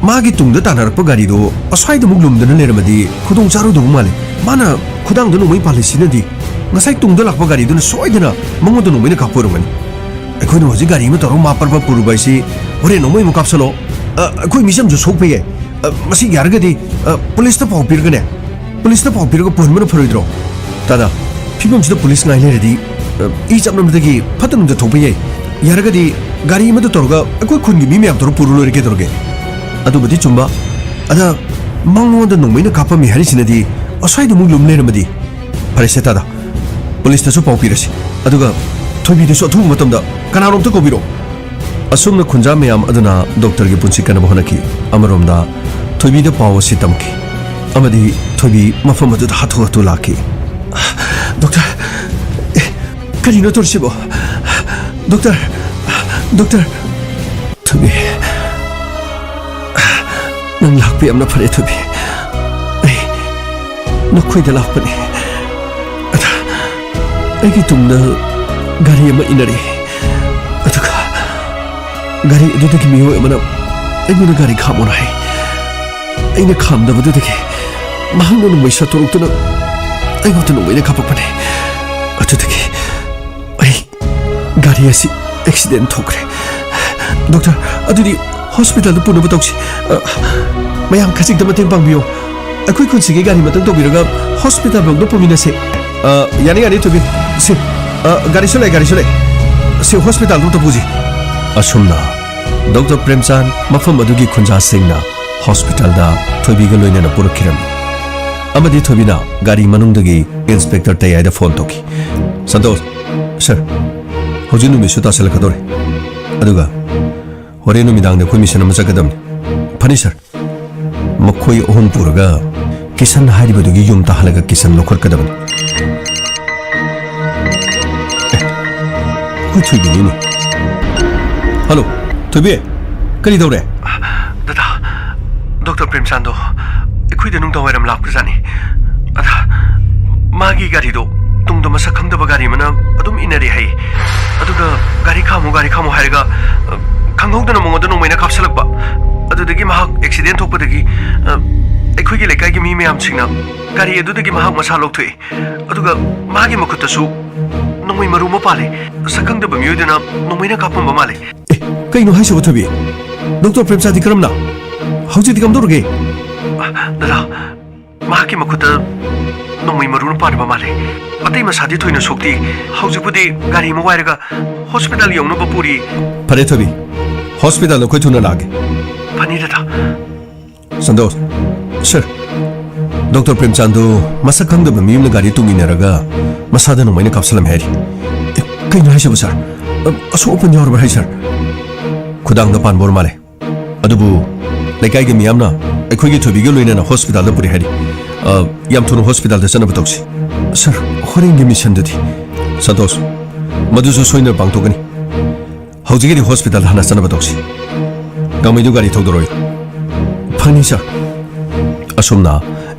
ꯃꯥꯒꯤ ꯇꯨꯡꯗ ꯇꯥꯟꯅꯔꯛꯄ ꯒꯥꯔꯤꯗꯣ ꯑꯁ꯭ꯋꯥꯏꯗꯃꯨꯛ ꯂꯨꯝꯗꯅ ꯂꯩꯔꯝꯃꯗꯤ ꯈꯨꯗꯣꯡ ꯆꯥꯔꯣꯏꯗꯧꯕ ꯃꯥꯜꯂꯦ꯫ ꯃꯥꯅ ꯈꯨꯗꯥꯡꯗ ꯅꯣꯡꯃꯩ ꯄꯥꯜꯂꯤꯁꯤꯅꯗꯤ ꯉꯁꯥꯏ ꯇꯨꯡꯗ ꯂꯥꯛꯄ ꯒꯥꯔꯤꯗꯨꯅ ꯁꯣꯏꯗꯅ ꯃꯉꯣꯟꯗ ꯅꯣꯡꯃꯩꯅ ꯀꯥꯞꯄ ꯑꯣꯏꯔꯝꯒꯅꯤ꯫ ꯑꯩꯈꯣꯏꯅ ꯍꯧꯖꯤꯛ ꯒꯥꯔꯤ ꯑꯃ ꯇꯧꯔꯒ ꯃꯥ ꯄꯔ ꯄꯔ ꯄꯨꯔꯨꯕ ꯍꯥꯏꯁꯤ ꯍꯣꯔꯦꯟ ꯅꯣꯡꯃꯩ ꯑꯃꯨꯛ ꯀꯥꯞꯁꯜꯂꯣ꯫ ꯑ, ꯑꯩꯈꯣꯏ ꯃꯤꯆꯝꯁꯨ ꯁꯣꯛꯄ ꯌꯥꯏ꯫ ꯑ, ꯃꯁꯤ ꯌꯥꯔꯒꯗꯤ, ꯑ, ꯄꯨꯂꯤꯁꯇ ꯄꯥꯎ ꯄꯤꯔꯒꯅꯦ, ꯄꯨꯂꯤꯁꯇ ꯄꯥꯎ ꯄꯤꯔꯒ ꯄꯨꯍꯟꯕꯅ ꯐꯔꯣꯏꯗ꯭ꯔꯣ? ꯇꯥꯗ, ꯐꯤꯕꯝꯁꯤꯗ ꯄꯨꯂꯤꯁ ꯉꯥꯏ ꯂꯩꯔꯗꯤ, ꯑ, ꯏ ꯆꯞꯅꯕꯗꯒꯤ ꯐꯠꯇ ꯅꯨꯡꯗ ꯊꯣꯛꯄ ꯌꯥꯏ꯫ ꯌꯥꯔꯒꯗꯤ ꯒꯥꯔꯤ ꯑꯃꯗ ꯇꯧꯔꯒ ꯑꯩꯈꯣꯏ ꯈꯨꯟꯒꯤ ꯃꯤ ꯃꯌꯥꯝ ꯇꯧꯔꯒ ꯄꯨꯔ ꯂꯣꯏꯔꯦ ꯀꯩꯗꯧꯔꯒꯦ? ꯑꯗꯨꯕꯨꯗꯤ ꯆꯨꯝꯕ꯫ ꯑꯗ ꯃꯉꯣꯟꯗ ꯅꯣꯡꯃꯩꯅ ꯀꯥꯞꯄꯝꯃꯤ ꯍꯥꯏꯔꯤꯁꯤꯅꯗꯤ ꯑꯁ꯭ꯋꯥꯏꯗꯃꯨꯛ ꯂꯨꯝ ꯂꯩꯔꯝꯃꯗꯤ? ꯐꯔꯦꯁꯦ ꯇꯥꯗ, ꯄꯨꯂꯤꯁꯇꯁꯨ ꯄꯥꯎ ꯄꯤꯔꯁꯤ꯫ ꯑꯗꯨꯒ ꯊꯣꯏꯕꯤꯗꯁꯨ ꯑꯊꯨꯕ ꯃꯇꯝꯗ ꯀꯅꯥꯅꯣꯝꯇ ꯀꯧꯕꯤꯔꯛꯑꯣ꯫ ꯑꯁꯨꯝꯅ ꯈꯨꯟꯖꯥ ꯃꯌꯥꯝ ꯑꯗꯨꯅ ꯗꯣꯛꯇꯔꯒꯤ ꯄꯨꯟꯁꯤ ꯀꯟꯅꯕ ꯍꯣꯠꯅꯈꯤ꯫ ꯑꯃꯔꯣꯝꯗ ꯊꯣꯏꯕꯤꯗ ꯄꯥꯎ ꯑꯁꯤ ꯇꯝꯈꯤ꯫ ꯑꯃꯗꯤ ꯊꯣꯏꯕꯤ ꯃꯐꯝ ꯑꯗꯨꯗ ꯍꯥꯊꯨ ꯍꯥꯊꯨ ꯂꯥꯛꯈꯤ꯫ "ꯗꯣꯛꯇꯔ, ꯑꯦ, ꯀꯔꯤꯅꯣ ꯇꯧꯔꯤꯁꯤꯕꯣ? Doctor, doctor!" "ꯊꯣꯏꯕꯤ, ꯅꯪ ꯂꯥꯛꯄ ꯌꯥꯝꯅ ꯐꯔꯦ, ꯊꯣꯏꯕꯤ꯫ ꯑꯩ ꯅꯈꯣꯏꯗ ꯂꯥꯛꯄꯅꯤ꯫ ꯑꯗ ꯑꯩꯒꯤ ꯇꯨꯡꯗ ꯒꯥꯔꯤ ꯑꯃ ꯏꯟꯅꯔꯛꯏ꯫ ꯑꯗꯨꯒ ꯒꯥꯔꯤ ꯑꯗꯨꯗꯒꯤ ꯃꯤꯑꯣꯏ ꯑꯃꯅ ꯑꯩꯉꯣꯟꯗ ꯒꯥꯔꯤ ꯈꯥꯝꯃꯣꯅ ꯍꯥꯏ꯫ ꯑꯩꯅ ꯈꯥꯝꯗꯕꯗꯨꯗꯒꯤ ꯃꯍꯥꯛꯅ ꯅꯣꯡꯃꯩ ꯁꯠꯇꯣꯔꯛꯇꯨꯅ ꯑꯩꯉꯣꯟꯗ ꯅꯣꯡꯃꯩꯅ ꯀꯥꯞꯄꯛꯄꯅꯦ꯫ ꯑꯗꯨꯗꯒꯤ ꯑꯩ ꯒꯥꯔꯤ ꯑꯁꯤ ꯑꯦꯛꯁꯤꯗꯦꯟ ꯊꯣꯛꯈ꯭ꯔꯦ꯫ ꯗꯣꯛꯇꯔ, ꯑꯗꯨꯗꯤ ꯍꯣꯁꯄꯤꯇꯥꯜꯗ ꯄꯨꯅꯕ ꯇꯧꯁꯤ꯫ ꯑ, ꯃꯌꯥꯝ ꯈꯖꯤꯛꯇ ꯃꯇꯦꯡ ꯄꯥꯡꯕꯤꯌꯨ꯫ ꯑꯩꯈꯣꯏ ꯈꯨꯟꯁꯤꯒꯤ ꯒꯥꯔꯤ ꯑꯃꯇꯪ ꯇꯧꯕꯤꯔꯒ ꯍꯣꯁꯄꯤꯇꯥꯜ ꯐꯥꯎꯗ ꯄꯨꯃꯤꯟꯅꯁꯦ꯫ ꯑ, ꯌꯥꯅꯤ, ꯌꯥꯅꯤ, ꯊꯣꯏꯕꯤ꯫ ꯁꯤ, ꯑ, ꯒꯥꯔꯤꯁꯨ ꯂꯩ, ꯒꯥꯔꯤꯁꯨ ꯂꯩ꯫ ꯁꯤ ꯍꯣꯁꯄꯤꯇꯥꯜꯗ ꯑꯝꯇ ꯄꯨꯁꯤ꯫ ꯑꯁꯨꯝꯅ ꯗꯣꯛꯇꯔ ꯄ꯭ꯔꯦꯝꯆꯥꯟ ꯃꯐꯝ ꯑꯗꯨꯒꯤ ꯈꯨꯟꯖꯥꯁꯤꯡꯅ ꯍꯣꯁꯄꯤꯇꯥꯜꯗ ꯊꯣꯏꯕꯤꯒ ꯂꯣꯏꯅꯅ ꯄꯨꯔꯛꯈꯤꯔꯝꯃꯤ꯫ ꯑꯃꯗꯤ ꯊꯣꯏꯕꯤꯅ ꯒꯥꯔꯤ ꯃꯅꯨꯡꯗꯒꯤ ꯏꯟꯁꯄꯦꯛꯇꯔ ꯇꯌꯥꯏꯗ ꯐꯣꯟ ꯇꯧꯈꯤ꯫ "ꯁꯟꯇꯣꯁ, ꯁꯥꯔ, ꯍꯧꯖꯤꯛ ꯅꯨꯃꯤꯠꯁꯨ ꯇꯥꯁꯜꯂꯛꯀꯗꯧꯔꯦ꯫ ꯑꯗꯨꯒ ꯍꯣꯔꯦꯟ ꯅꯨꯃꯤꯗꯥꯡꯗ ꯑꯩꯈꯣꯏ ꯃꯤꯁꯟ ꯑꯃ ꯆꯠꯀꯗꯕꯅꯤ꯫ ꯐꯅꯤ, ꯁꯥꯔ꯫ ꯃꯈꯣꯏ ꯑꯍꯨꯝ ꯄꯨꯔꯒ ꯀꯤꯁꯟ ꯍꯥꯏꯔꯤꯕꯗꯨꯒꯤ ꯌꯨꯝ ꯇꯥꯍꯜꯂꯒ ꯀꯤꯁꯟ ꯂꯧꯈꯠꯀꯗꯕꯅꯤ꯫" ꯑꯦ, ꯑꯩꯈꯣꯏ ꯊꯣꯏꯕꯤꯅꯤꯅꯦ꯫ "ꯍꯜꯂꯣ, ꯊꯣꯏꯕꯤ, ꯀꯔꯤ ꯇꯧꯔꯦ?" "ꯗꯗꯥ, ꯗꯣꯛꯇꯔ ꯄ꯭ꯔꯦꯝꯆꯥꯟꯗꯣ ꯑꯩꯈꯣꯏꯗ ꯅꯨꯡꯗꯥꯡ ꯋꯥꯏꯔꯝ ꯂꯥꯛꯄꯖꯥꯠꯅꯤ꯫ ꯑꯗ ꯃꯥꯒꯤ ꯒꯥꯔꯤꯗꯣ ꯇꯨꯡꯗ ꯃꯁꯛ ꯈꯪꯗꯕ ꯒꯥꯔꯤ ꯑꯃꯅ ꯑꯗꯨꯝ ꯏꯟꯅꯔꯦ ꯍꯥꯏꯌꯦ꯫ ꯑꯗꯨꯒ "ꯒꯥꯔꯤ ꯈꯥꯝꯃꯣ, ꯒꯥꯔꯤ ꯈꯥꯝꯃꯣ" ꯍꯥꯏꯔꯒ, ꯑ, ꯈꯪꯍꯧꯗꯅ ꯃꯉꯣꯟꯗ ꯅꯣꯡꯃꯩꯅ ꯀꯥꯞꯁꯤꯜꯂꯛꯄ꯫ ꯑꯗꯨꯗꯒꯤ ꯃꯍꯥꯛ ꯑꯦꯛꯁꯤꯗꯦꯟ ꯊꯣꯛꯄꯗꯒꯤ, ꯑ, ꯑꯩꯈꯣꯏꯒꯤ ꯂꯩꯀꯥꯏꯒꯤ ꯃꯤ ꯃꯌꯥꯝꯁꯤꯡꯅ ꯒꯥꯔꯤ ꯑꯗꯨꯗꯒꯤ ꯃꯍꯥꯛ ꯃꯁꯥ ꯂꯧꯊꯣꯛꯑꯦ꯫ ꯑꯗꯨꯒ ꯃꯥꯒꯤ ꯃꯈꯨꯠꯇꯁꯨ ꯅꯣꯡꯃꯩ ꯃꯔꯨ ꯑꯃ ꯄꯥꯜꯂꯦ꯫ ꯁꯛ ꯈꯪꯗꯕ ꯃꯤꯑꯣꯏꯗꯨꯅ ꯅꯣꯡꯃꯩꯅ ꯀꯥꯞꯄꯝꯕ ꯃꯥꯜꯂꯦ꯫ ꯑꯦ, ꯀꯩꯅꯣ ꯍꯥꯏꯁꯤꯕꯣ, ꯊꯣꯏꯕꯤ? ꯗꯣꯛꯇꯔ ꯄ꯭ꯔꯦꯝꯆꯥꯟꯗꯤ ꯀꯔꯝꯅ? ꯍꯧꯖꯤꯛꯇꯤ ꯀꯝꯗꯧꯔꯒꯦ? ꯑ, ꯗꯗꯥ, ꯃꯍꯥꯛꯀꯤ ꯃꯈꯨꯠꯇ ꯅꯣꯡꯃꯩ ꯃꯔꯨꯅ ꯄꯥꯟꯕ ꯃꯥꯜꯂꯦ꯫ ꯑꯇꯩ ꯃꯁꯥꯗꯤ ꯊꯣꯏꯅ ꯁꯣꯛꯇꯦ꯫ ꯍꯧꯖꯤꯛꯄꯨꯗꯤ ꯒꯥꯔꯤ ꯑꯃ ꯋꯥꯏꯔꯒ ꯍꯣꯁꯄꯤꯇꯥꯜ ꯌꯧꯅꯕ ꯄꯨꯔꯤ꯫ ꯐꯔꯦ ꯊꯣꯏꯕꯤ, ꯍꯣꯁꯄꯤꯇꯥꯜꯗ ꯑꯩꯈꯣꯏ ꯊꯨꯅ ꯂꯥꯛꯑꯒꯦ꯫ ꯐꯅꯤ ꯗꯗꯥ꯫ ꯁꯟꯇꯣꯁ, ꯁꯔ, ꯗꯣꯛꯇꯔ ꯄ꯭ꯔꯦꯝꯆꯥꯟꯗꯨ ꯃꯁꯛ ꯈꯪꯗꯕ ꯃꯤ ꯑꯃꯅ ꯒꯥꯔꯤ ꯇꯨꯡ ꯏꯟꯅꯔꯒ ꯃꯁꯥꯗ ꯅꯣꯡꯃꯩꯅ ꯀꯥꯞꯁꯤꯜꯂꯝꯃꯦ ꯍꯥꯏꯔꯤ꯫ ꯑꯦ, ꯀꯩꯅꯣ ꯍꯥꯏꯁꯤꯕꯨ, ꯁꯔ? ꯑ, ꯑꯁꯣꯛ ꯑꯄꯟ ꯌꯥꯎꯔꯕ꯭ꯔꯥ ꯍꯥꯏ, ꯁꯔ? ꯈꯨꯗꯥꯡꯗ ꯄꯥꯟꯕ ꯑꯣꯏꯔ ꯃꯥꯜꯂꯦ꯫ ꯑꯗꯨꯕꯨ ꯂꯩꯀꯥꯏꯒꯤ ꯃꯤꯌꯥꯝꯅ ꯑꯩꯈꯣꯏꯒꯤ ꯊꯣꯏꯕꯤꯒ ꯂꯣꯏꯅꯅ ꯍꯣꯁꯄꯤꯇꯥꯜꯗ ꯄꯨꯔꯦ ꯍꯥꯏꯔꯤ꯫ ꯑ, ꯌꯥꯝ ꯊꯨꯅ ꯍꯣꯁꯄꯤꯇꯥꯜꯗ ꯆꯠꯅꯕ ꯇꯧꯁꯤ꯫ ꯁꯔ, ꯍꯣꯔꯦꯟꯒꯤ ꯃꯤꯁꯟꯗꯨꯗꯤ? ꯁꯟꯇꯣꯁ, ꯃꯗꯨꯁꯨ ꯁꯣꯏꯗꯅ ꯄꯥꯡꯊꯣꯛꯀꯅꯤ꯫ ꯍꯧꯖꯤꯛꯀꯤꯗꯤ ꯍꯣꯁꯄꯤꯇꯥꯜ ꯍꯥꯟꯅ ꯆꯠꯅꯕ ꯇꯧꯁꯤ꯫ ꯀꯥꯃꯩꯗꯨ ꯒꯥꯔꯤ ꯊꯧꯗꯣꯔꯛꯑꯣ꯫ ꯐꯅꯤ, ꯁꯔ꯫ ꯑꯁꯨꯝꯅ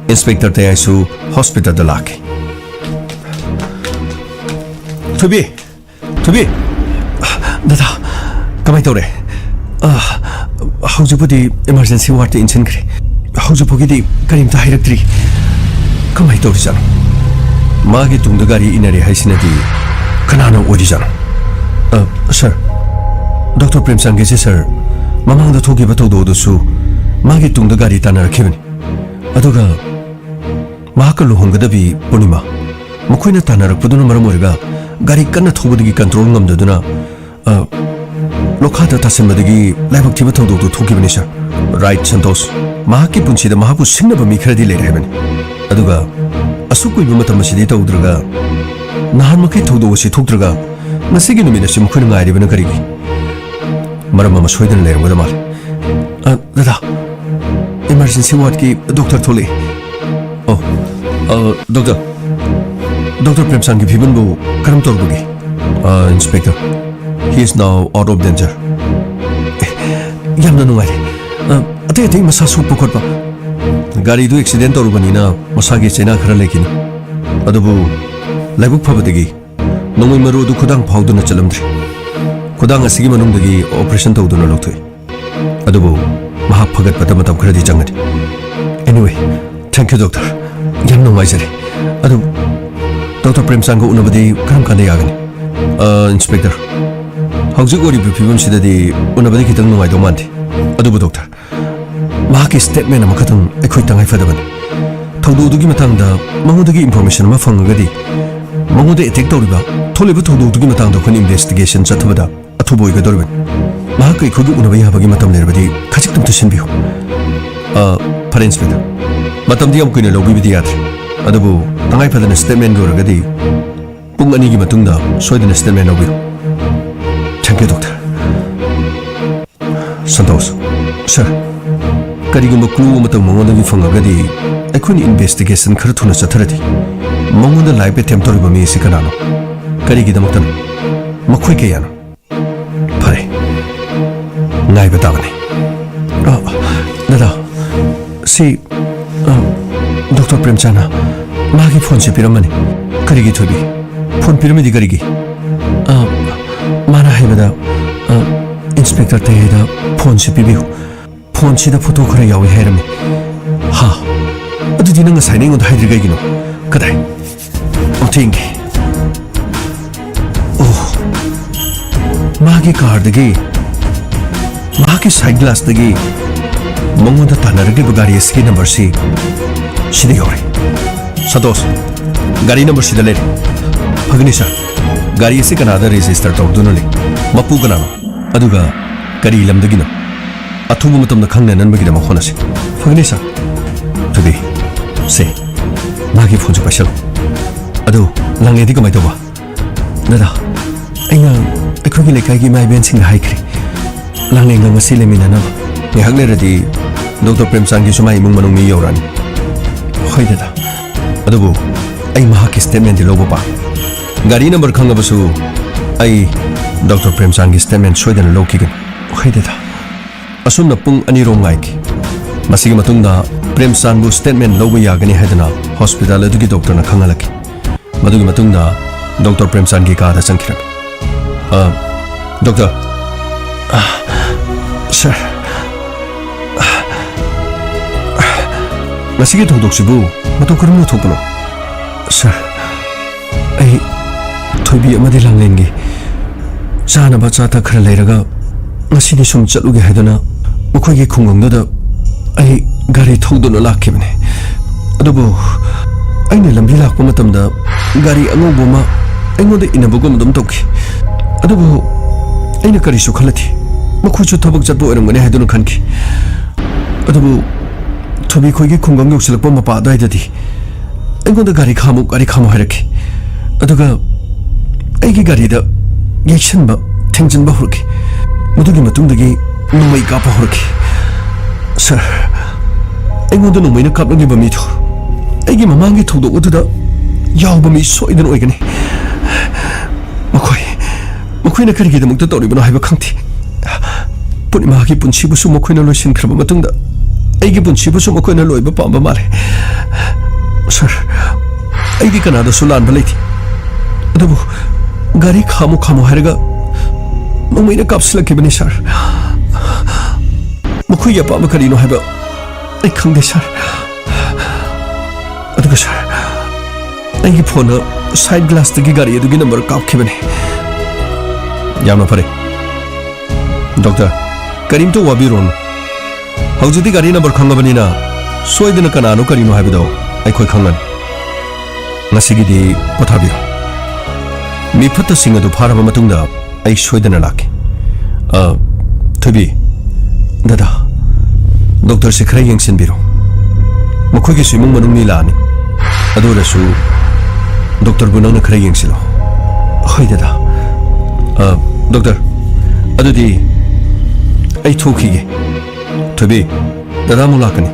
ꯏꯟꯁꯄꯦꯛꯇꯔ ꯇꯌꯥꯏꯁꯨ ꯍꯣꯁꯄꯤꯇꯥꯜꯗ ꯂꯥꯛꯈꯤ꯫ ꯊꯣꯏꯕꯤ! ꯊꯣꯏꯕꯤ! ꯗꯗꯥ, ꯀꯃꯥꯏ ꯇꯧꯔꯦ? ꯑ, ꯍꯧꯖꯤꯛꯄꯨꯗꯤ ꯏꯃꯔꯖꯦꯟꯁꯤ ꯋꯥꯔꯗꯇ ꯏꯟꯁꯤꯟꯈ꯭ꯔꯦ꯫ ꯍꯧꯖꯤꯛ ꯐꯥꯎꯒꯤꯗꯤ ꯀꯔꯤꯝꯇ ꯍꯥꯏꯔꯛꯇ꯭ꯔꯤ꯫ ꯀꯃꯥꯏ ꯇꯧꯔꯤꯖꯥꯠꯅꯣ? ꯃꯥꯒꯤ ꯇꯨꯡꯗ ꯒꯥꯔꯤ ꯏꯟꯅꯔꯦ ꯍꯥꯏꯁꯤꯅꯗꯤ ꯀꯅꯥꯅ ꯑꯣꯏꯔꯤꯖꯥꯠꯅꯣ? ꯑ, ꯁꯔ, ꯗꯣꯛꯇꯔ ꯄ꯭ꯔꯦꯝꯆꯥꯟꯒꯤꯁꯦ, ꯁꯔ, ꯃꯃꯥꯡꯗ ꯊꯣꯛꯈꯤꯕ ꯊꯧꯗꯣꯛ ꯑꯗꯨꯁꯨ ꯃꯥꯒꯤ ꯇꯨꯡꯗ ꯒꯥꯔꯤ ꯇꯥꯟꯅꯔꯛꯈꯤꯕꯅꯤ꯫ ꯑꯗꯨꯒ ꯃꯍꯥꯛꯀ ꯂꯨꯍꯣꯡꯒꯗꯕꯤ ꯄꯨꯔꯅꯤꯃꯥ, ꯃꯈꯣꯏꯅ ꯇꯥꯟꯅꯔꯛꯄꯗꯨꯅ ꯃꯔꯝ ꯑꯣꯏꯔꯒ ꯒꯥꯔꯤ ꯀꯟꯅ ꯊꯧꯕꯗꯒꯤ ꯀꯟꯇ꯭ꯔꯣꯜ ꯉꯝꯗꯗꯨꯅ, ꯑ, ꯂꯣꯈꯥꯗ ꯇꯥꯁꯤꯟꯕꯗꯒꯤ ꯂꯥꯏꯕꯛ ꯊꯤꯕ ꯊꯧꯗꯣꯛꯇꯨ ꯊꯣꯛꯈꯤꯕꯅꯤ, ꯁꯔ꯫ ꯔꯥꯏꯠ, ꯁꯟꯇꯣꯁ꯫ ꯃꯍꯥꯛꯀꯤ ꯄꯨꯟꯁꯤꯗ ꯃꯍꯥꯛꯄꯨ ꯁꯤꯡꯅꯕ ꯃꯤ ꯈꯔꯗꯤ ꯂꯩꯔꯦ ꯍꯥꯏꯕꯅꯤ꯫ ꯑꯗꯨꯒ ꯑꯁꯨꯛ ꯀꯨꯏꯕ ꯃꯇꯝ ꯑꯁꯤꯗꯤ ꯇꯧꯗ꯭ꯔꯒ, ꯅꯍꯥꯟ ꯃꯈꯩ ꯊꯧꯗꯣꯛ ꯑꯁꯤ ꯊꯣꯛꯇ꯭ꯔꯒ, ꯉꯁꯤꯒꯤ ꯅꯨꯃꯤꯠ ꯑꯁꯤ ꯃꯈꯣꯏꯅ ꯉꯥꯏꯔꯤꯕꯅ ꯀꯔꯤꯒꯤ? ꯃꯔꯝ ꯑꯃ ꯁꯣꯏꯗꯅ ꯂꯩꯔꯝꯒꯗꯕ ꯃꯥꯜꯂꯤ꯫ ꯑ, ꯗꯗꯥ, ꯏꯃꯔꯖꯦꯟꯁꯤ ꯋꯥꯔꯗꯀꯤ ꯗꯣꯛꯇꯔ ꯊꯣꯛꯂꯛꯏ꯫ ꯑꯣ, ꯑ, ꯗꯣꯛꯇꯔ, ꯗꯣꯛꯇꯔ ꯄ꯭ꯔꯦꯝꯆꯥꯟꯒꯤ ꯐꯤꯕꯝꯕꯨ ꯀꯔꯝ ꯇꯧꯔꯕꯒꯦ? ꯑ, inspector, he is now out of danger. ꯑꯦ, ꯌꯥꯝꯅ ꯅꯨꯡꯉꯥꯏꯔꯦ꯫ ꯑ, ꯑꯇꯩ ꯑꯇꯩ ꯃꯁꯥ ꯁꯣꯛꯄ ꯈꯣꯠꯄ? ꯒꯥꯔꯤꯗꯨ ꯑꯦꯛꯁꯤꯗꯦꯟ ꯇꯧꯔꯨꯕꯅꯤꯅ ꯃꯁꯥꯒꯤ ꯆꯩꯅꯥ ꯈꯔ ꯂꯩꯈꯤꯅꯤ꯫ ꯑꯗꯨꯕꯨ ꯂꯥꯏꯕꯛ ꯐꯕꯗꯒꯤ ꯅꯣꯡꯃꯩ ꯃꯔꯨ ꯑꯗꯨ ꯈꯨꯗꯥꯡ ꯐꯥꯎꯗꯨꯅ ꯆꯠꯂꯝꯗ꯭ꯔꯤ꯫ ꯈꯨꯗꯥꯡ ꯑꯁꯤꯒꯤ ꯃꯅꯨꯡꯗꯒꯤ ꯑꯣꯄꯔꯦꯁꯟ ꯇꯧꯗꯨꯅ ꯂꯧꯊꯣꯛꯏ꯫ ꯑꯗꯨꯕꯨ ꯃꯍꯥꯛ ꯐꯒꯠꯄꯗ ꯃꯇꯝ ꯈꯔꯗꯤ ꯆꯪꯒꯅꯤ꯫ Anyway, thank you, doctor. ꯌꯥꯝ ꯅꯨꯡꯉꯥꯏꯖꯔꯦ꯫ ꯑꯗꯨ ꯗꯣꯛꯇꯔ ꯄ꯭ꯔꯦꯝꯆꯥꯟꯒ ꯎꯅꯕꯗꯤ ꯀꯔꯝ ꯀꯥꯟꯗ ꯌꯥꯒꯅꯤ? ꯑ, ꯏꯟꯁꯄꯦꯛꯇꯔ, ꯍꯧꯖꯤꯛ ꯑꯣꯏꯔꯤꯕ ꯐꯤꯕꯝꯁꯤꯗꯗꯤ ꯎꯅꯕꯗꯤ ꯈꯤꯇꯪ ꯅꯨꯡꯉꯥꯏꯗꯧ ꯃꯥꯟꯗꯦ꯫ ꯑꯗꯨꯕꯨ ꯗꯣꯛꯇꯔ, ꯃꯍꯥꯛꯀꯤ ꯁ꯭ꯇꯦꯠꯃꯦꯟ ꯑꯃꯈꯛꯇꯪ ꯑꯩꯈꯣꯏ ꯇꯉꯥꯏ ꯐꯗꯕꯅꯤ꯫ ꯊꯧꯗꯣꯛ ꯑꯗꯨꯒꯤ ꯃꯇꯥꯡꯗ ꯃꯉꯣꯟꯗꯒꯤ ꯏꯟꯐꯣꯔꯃꯦꯁꯟ ꯑꯃ ꯐꯪꯉꯒꯗꯤ, ꯃꯉꯣꯟꯗ ꯑꯦꯇꯦꯛ ꯇꯧꯔꯤꯕ ꯊꯣꯛꯂꯤꯕ ꯊꯧꯗꯣꯛꯇꯨꯒꯤ ꯃꯇꯥꯡꯗ ꯑꯩꯈꯣꯏꯅ ꯏꯟꯚꯦꯁꯇꯤꯒꯦꯁꯟ ꯆꯠꯊꯕꯗ ꯑꯊꯨꯕ ꯑꯣꯏꯒꯗꯧꯔꯤꯕꯅꯤ꯫ ꯃꯍꯥꯛꯀ ꯑꯩꯈꯣꯏꯒ ꯎꯅꯕ ꯌꯥꯕꯒꯤ ꯃꯇꯝ ꯂꯩꯔꯕꯗꯤ ꯈꯖꯤꯛꯇꯪ ꯇꯨꯁꯤꯟꯕꯤꯌꯨ꯫ ꯑ, ꯐꯔꯦ, ꯏꯟꯁꯄꯦꯛꯇꯔ꯫ ꯃꯇꯝꯗꯤ ꯌꯥꯝ ꯀꯨꯏꯅ ꯂꯧꯕꯤꯕꯗꯤ ꯌꯥꯗ꯭ꯔꯦ꯫ ꯑꯗꯨꯕꯨ ꯇꯉꯥꯏ ꯐꯗꯅ ꯁ꯭ꯇꯦꯠꯃꯦꯟꯒꯤ ꯑꯣꯏꯔꯒꯗꯤ ꯄꯨꯡ ꯑꯅꯤꯒꯤ ꯃꯇꯨꯡꯗ ꯁꯣꯏꯗꯅ ꯁ꯭ꯇꯦꯠꯃꯦꯟ ꯂꯧꯕꯤꯌꯨ꯫ Thank you, doctor. Santosh. Sir, ꯀꯔꯤꯒꯨꯝꯕ ꯀ꯭ꯂꯨ ꯑꯃꯇꯪ ꯃꯉꯣꯟꯗꯒꯤ ꯐꯪꯉꯒꯗꯤ, ꯑꯩꯈꯣꯏꯅ ꯏꯟꯚꯦꯁꯇꯤꯒꯦꯁꯟ ꯈꯔ ꯊꯨꯅ ꯆꯠꯊꯔꯗꯤ꯫ ꯃꯉꯣꯟꯗ ꯂꯥꯏꯐ ꯑꯦꯇꯦꯝꯞ ꯇꯧꯔꯤꯕ ꯃꯤ ꯑꯁꯤ ꯀꯅꯥꯅꯣ? ꯀꯔꯤꯒꯤꯗꯃꯛꯇꯅꯣ? ꯃꯈꯣꯏ ꯀꯌꯥꯅꯣ? ꯐꯔꯦ, ꯉꯥꯏꯕ ꯇꯥꯕꯅꯤ꯫ ꯑ, ꯗꯥꯗꯥ, ꯁꯤ, ꯑ, ꯗꯣꯛꯇꯔ ꯄ꯭ꯔꯦꯝꯆꯥꯟꯅ ꯃꯥꯒꯤ ꯐꯣꯟꯁꯦ ꯄꯤꯔꯝꯕꯅꯤ꯫ ꯀꯔꯤꯒꯤ, ꯊꯣꯏꯕꯤ? ꯐꯣꯟ ꯄꯤꯔꯝꯃꯤꯗꯤ ꯀꯔꯤꯒꯤ? ꯑ, ꯃꯥꯅ ꯍꯥꯏꯕꯗ, ꯑ, ꯏꯟꯁꯄꯦꯛꯇꯔ ꯇꯌꯥꯏꯗ ꯐꯣꯟꯁꯦ ꯄꯤꯕꯤꯌꯨ, ꯐꯣꯟꯁꯤꯗ ꯐꯣꯇꯣ ꯈꯔ ꯌꯥꯎꯏ ꯍꯥꯏꯔꯝꯃꯤ꯫ ꯍꯥ? ꯑꯗꯨꯗꯤ ꯅꯪ ꯉꯁꯥꯏꯅ ꯑꯩꯉꯣꯟꯗ ꯍꯥꯏꯗ꯭ꯔꯤ ꯀꯩꯒꯤꯅꯣ? ꯀꯗꯥꯏ? ꯑꯣ, ꯊꯦꯡꯒꯦ꯫ ꯑꯣ, ꯃꯥꯒꯤ ꯀꯥꯔꯗꯒꯤ, ꯃꯍꯥꯛꯀꯤ ꯁꯥꯏꯠ ꯒ꯭ꯂꯥꯁꯇꯒꯤ ꯃꯉꯣꯟꯗ ꯇꯥꯟꯅꯔꯛꯂꯤꯕ ꯒꯥꯔꯤ ꯑꯁꯤꯒꯤ ꯅꯝꯕꯔꯁꯤ ꯁꯤꯗ ꯌꯥꯎꯔꯦ꯫ ꯁꯟꯇꯣꯁ, ꯒꯥꯔꯤ ꯅꯝꯕꯔ ꯁꯤꯗ ꯂꯩꯔꯦ꯫ ꯐꯒꯅꯤ, ꯁꯥꯔ꯫ ꯒꯥꯔꯤ ꯑꯁꯤ ꯀꯅꯥꯗ ꯔꯦꯖꯤꯁꯇꯔ ꯇꯧꯗꯨꯅ ꯂꯩ? ꯃꯄꯨ ꯀꯅꯥꯅꯣ? ꯑꯗꯨꯒ ꯀꯔꯤ ꯂꯝꯗꯒꯤꯅꯣ? ꯑꯊꯨꯕ ꯃꯇꯝꯗ ꯈꯪꯅꯅꯕꯒꯤꯗꯃꯛ ꯍꯣꯠꯅꯁꯤ꯫ ꯐꯒꯅꯤ, ꯁꯥꯔ꯫ ꯊꯣꯏꯕꯤ, ꯁꯦ, ꯃꯥꯒꯤ ꯐꯣꯟꯁꯨ ꯄꯥꯏꯁꯜꯂꯨ꯫ ꯑꯗꯨ ꯂꯥꯡꯂꯦꯗꯤ ꯀꯃꯥꯏ ꯇꯧꯕ? ꯗꯥꯗꯥ, ꯑꯩꯅ ꯑꯩꯈꯣꯏꯒꯤ ꯂꯩꯀꯥꯏꯒꯤ ꯏꯃꯥ ꯏꯕꯦꯟꯁꯤꯡꯗ ꯍꯥꯏꯈ꯭ꯔꯦ, ꯂꯥꯡꯂꯦꯟꯒ ꯉꯁꯤ ꯂꯩꯃꯤꯟꯅꯅꯕ꯫ ꯉꯥꯏꯍꯥꯛ ꯂꯩꯔꯗꯤ ꯗꯣꯛꯇꯔ ꯄ꯭ꯔꯦꯝꯆꯥꯟꯒꯤꯁꯨ ꯃꯥꯏ ꯏꯃꯨꯡ ꯃꯅꯨꯡ ꯃꯤ ꯌꯧꯔꯛꯑꯅꯤ꯫ ꯍꯣꯏ ꯗꯥꯗꯥ, ꯑꯗꯨꯕꯨ ꯑꯩ ꯃꯍꯥꯛꯀꯤ ꯁ꯭ꯇꯦꯠꯃꯦꯟꯗꯤ ꯂꯧꯕ ꯄꯥꯝꯃꯤ꯫ ꯒꯥꯔꯤ ꯅꯝꯕꯔ ꯈꯪꯉꯕꯁꯨ ꯑꯩ ꯗꯣꯛꯇꯔ ꯄ꯭ꯔꯦꯝꯆꯥꯟꯒꯤ ꯁ꯭ꯇꯦꯠꯃꯦꯟ ꯁꯣꯏꯗꯅ ꯂꯧꯈꯤꯒꯅꯤ꯫ ꯍꯣꯏ ꯗꯥꯗꯥ꯫ ꯑꯁꯨꯝꯅ ꯄꯨꯡ ꯑꯅꯤꯔꯣꯝ ꯉꯥꯏꯈꯤ꯫ ꯃꯁꯤꯒꯤ ꯃꯇꯨꯡꯗ ꯄ꯭ꯔꯦꯝꯆꯥꯟꯕꯨ ꯁ꯭ꯇꯦꯠꯃꯦꯟ ꯂꯧꯕ ꯌꯥꯒꯅꯤ ꯍꯥꯏꯗꯨꯅ ꯍꯣꯁꯄꯤꯇꯥꯜ ꯑꯗꯨꯒꯤ ꯗꯣꯛꯇꯔꯅ ꯈꯪꯍꯜꯂꯛꯈꯤ꯫ ꯃꯗꯨꯒꯤ ꯃꯇꯨꯡꯗ ꯗꯣꯛꯇꯔ ꯄ꯭ꯔꯦꯝꯆꯥꯟꯒꯤ ꯀꯥꯗ ꯆꯪꯈꯤꯔꯝꯃꯤ꯫ "ꯑ, ꯗꯣꯛꯇꯔ, ꯑ, ꯁꯥꯔ, ꯑ, ꯉꯁꯤꯒꯤ ꯊꯧꯗꯣꯛꯁꯤꯕꯨ ꯃꯇꯧ ꯀꯔꯝꯅ ꯊꯣꯛꯄꯅꯣ?" "ꯁꯥꯔ, ꯑꯩ ꯊꯣꯏꯕꯤ ꯑꯃꯗꯤ ꯂꯥꯡꯂꯦꯟꯒꯤ ꯆꯥꯅꯕ ꯑꯆꯥ ꯑꯊꯛ ꯈꯔ ꯂꯩꯔꯒ ꯉꯁꯤꯗꯤ ꯁꯨꯝ ꯆꯠꯂꯨꯒꯦ ꯍꯥꯏꯗꯨꯅ ꯃꯈꯣꯏꯒꯤ ꯈꯨꯡꯒꯪꯗꯨꯗ ꯑꯩ ꯒꯥꯔꯤ ꯊꯧꯗꯨꯅ ꯂꯥꯛꯈꯤꯕꯅꯤ꯫ ꯑꯗꯨꯕꯨ ꯑꯩꯅ ꯂꯝꯕꯤ ꯂꯥꯛꯄ ꯃꯇꯝꯗ ꯒꯥꯔꯤ ꯑꯉꯧꯕ ꯑꯃ ꯑꯩꯉꯣꯟꯗ ꯏꯟꯅꯕꯒꯨꯝ ꯑꯗꯨꯝ ꯇꯧꯈꯤ꯫ ꯑꯗꯨꯕꯨ ꯑꯩꯅ ꯀꯔꯤꯁꯨ ꯈꯜꯂꯨꯗꯦ, ꯃꯈꯣꯏꯁꯨ ꯊꯕꯛ ꯆꯠꯄ ꯑꯣꯏꯔꯝꯒꯅꯤ ꯍꯥꯏꯗꯨꯅ ꯈꯟꯈꯤ꯫ ꯑꯗꯨꯕꯨ ꯊꯣꯏꯕꯤ ꯈꯣꯏꯒꯤ ꯈꯨꯡꯒꯪ ꯌꯧꯁꯤꯜꯂꯛꯄ ꯃꯄꯥ ꯑꯗꯨꯋꯥꯏꯗꯗꯤ ꯑꯩꯉꯣꯟꯗ "ꯒꯥꯔꯤ ꯈꯥꯝꯃꯨ, ꯒꯥꯔꯤ ꯈꯥꯝꯃꯨ" ꯍꯥꯏꯔꯛꯈꯤ꯫ ꯑꯗꯨꯒ ꯑꯩꯒꯤ ꯒꯥꯔꯤꯗ ꯌꯩꯁꯟꯕ, ꯊꯦꯡꯖꯤꯟꯕ ꯍꯧꯔꯛꯈꯤ꯫ ꯃꯗꯨꯒꯤ ꯃꯇꯨꯡꯗꯒꯤ ꯅꯣꯡꯃꯩ ꯀꯥꯞꯄ ꯍꯧꯔꯛꯈꯤ꯫ ꯁꯥꯔ, ꯑꯩꯉꯣꯟꯗ ꯅꯣꯡꯃꯩꯅ ꯀꯥꯞꯂꯝꯂꯤꯕ ꯃꯤꯗꯨ ꯑꯩꯒꯤ ꯃꯃꯥꯡꯒꯤ ꯊꯧꯗꯣꯛ ꯑꯗꯨꯗ ꯌꯥꯎꯕ ꯃꯤ ꯁꯣꯏꯗꯅ ꯑꯣꯏꯒꯅꯤ꯫ ꯃꯈꯣꯏ, ꯃꯈꯣꯏꯅ ꯀꯔꯤꯒꯤꯗꯃꯛꯇ ꯇꯧꯔꯤꯕꯅꯣ ꯍꯥꯏꯕ ꯈꯪꯗꯦ꯫ ꯄꯨꯔꯅꯤꯃꯥꯒꯤ ꯄꯨꯟꯁꯤꯕꯨꯁꯨ ꯃꯈꯣꯏꯅ ꯂꯣꯏꯁꯤꯟꯈ꯭ꯔꯕ ꯃꯇꯨꯡꯗ ꯑꯩꯒꯤ ꯄꯨꯟꯁꯤꯕꯨꯁꯨ ꯃꯈꯣꯏꯅ ꯂꯣꯏꯕ ꯄꯥꯝꯕ ꯃꯥꯜꯂꯦ꯫ ꯁꯥꯔ, ꯑꯩꯗꯤ ꯀꯅꯥꯗꯁꯨ ꯂꯥꯟꯕ ꯂꯩꯇꯦ꯫ ꯑꯗꯨꯕꯨ ꯒꯥꯔꯤ ꯈꯥꯝꯃꯨ ꯈꯥꯝꯃꯨ ꯍꯥꯏꯔꯒ ꯅꯣꯡꯃꯩꯅ ꯀꯥꯞꯁꯤꯜꯂꯛꯈꯤꯕꯅꯤ, ꯁꯥꯔ꯫ ꯃꯈꯣꯏꯒꯤ ꯑꯄꯥꯝꯕ ꯀꯔꯤꯅꯣ ꯍꯥꯏꯕ ꯑꯩ ꯈꯪꯗꯦ, ꯁꯥꯔ꯫ ꯑꯗꯨꯒ, ꯁꯥꯔ, ꯑꯩꯒꯤ ꯐꯣꯟꯗ ꯁꯥꯏꯗ ꯒ꯭ꯂꯥꯁꯇꯒꯤ ꯒꯥꯔꯤ ꯑꯗꯨꯒꯤ ꯅꯝꯕꯔ ꯀꯥꯞꯈꯤꯕꯅꯤ꯫ ꯌꯥꯝꯅ ꯐꯔꯦ꯫ ꯗꯣꯛꯇꯔ, ꯀꯔꯤꯝꯇ ꯋꯥꯕꯤꯔꯨꯔꯅꯨ꯫ ꯍꯧꯖꯤꯛꯇꯤ ꯒꯥꯔꯤ ꯅꯝꯕꯔ ꯈꯪꯉꯕꯅꯤꯅ ꯁꯣꯏꯗꯅ ꯀꯅꯥꯅꯣ ꯀꯔꯤꯅꯣ ꯍꯥꯏꯕꯗꯣ ꯑꯩꯈꯣꯏ ꯈꯪꯂꯅꯤ꯫ ꯉꯁꯤꯒꯤꯗꯤ ꯄꯣꯊꯥꯕꯤꯔꯣ꯫ ꯃꯤ ꯐꯠꯇꯁꯤꯡ ꯑꯗꯨ ꯐꯥꯔꯕ ꯃꯇꯨꯡꯗ ꯑꯩ ꯁꯣꯏꯗꯅ ꯂꯥꯛꯀꯦ꯫ ꯑ, ꯊꯣꯏꯕꯤ, ꯗꯗꯥ, ꯗꯣꯛꯇꯔꯁꯦ ꯈꯔ ꯌꯦꯡꯁꯤꯟꯕꯤꯔꯣ꯫ ꯃꯈꯣꯏꯒꯤꯁꯨ ꯏꯃꯨꯡ ꯃꯅꯨꯡ ꯃꯤ ꯂꯥꯛꯑꯅꯤ꯫ ꯑꯗꯨ ꯑꯣꯏꯔꯁꯨ ꯗꯣꯛꯇꯔꯕꯨ ꯅꯪꯅ ꯈꯔ ꯌꯦꯡꯁꯤꯜꯂꯣ꯫ ꯍꯣꯏ, ꯗꯗꯥ꯫ ꯑ, ꯗꯣꯛꯇꯔ, ꯑꯗꯨꯗꯤ ꯑꯩ ꯊꯣꯛꯈꯤꯒꯦ꯫ ꯊꯣꯏꯕꯤ, ꯗꯗꯥ ꯑꯃꯨꯛ ꯂꯥꯛꯀꯅꯤ꯫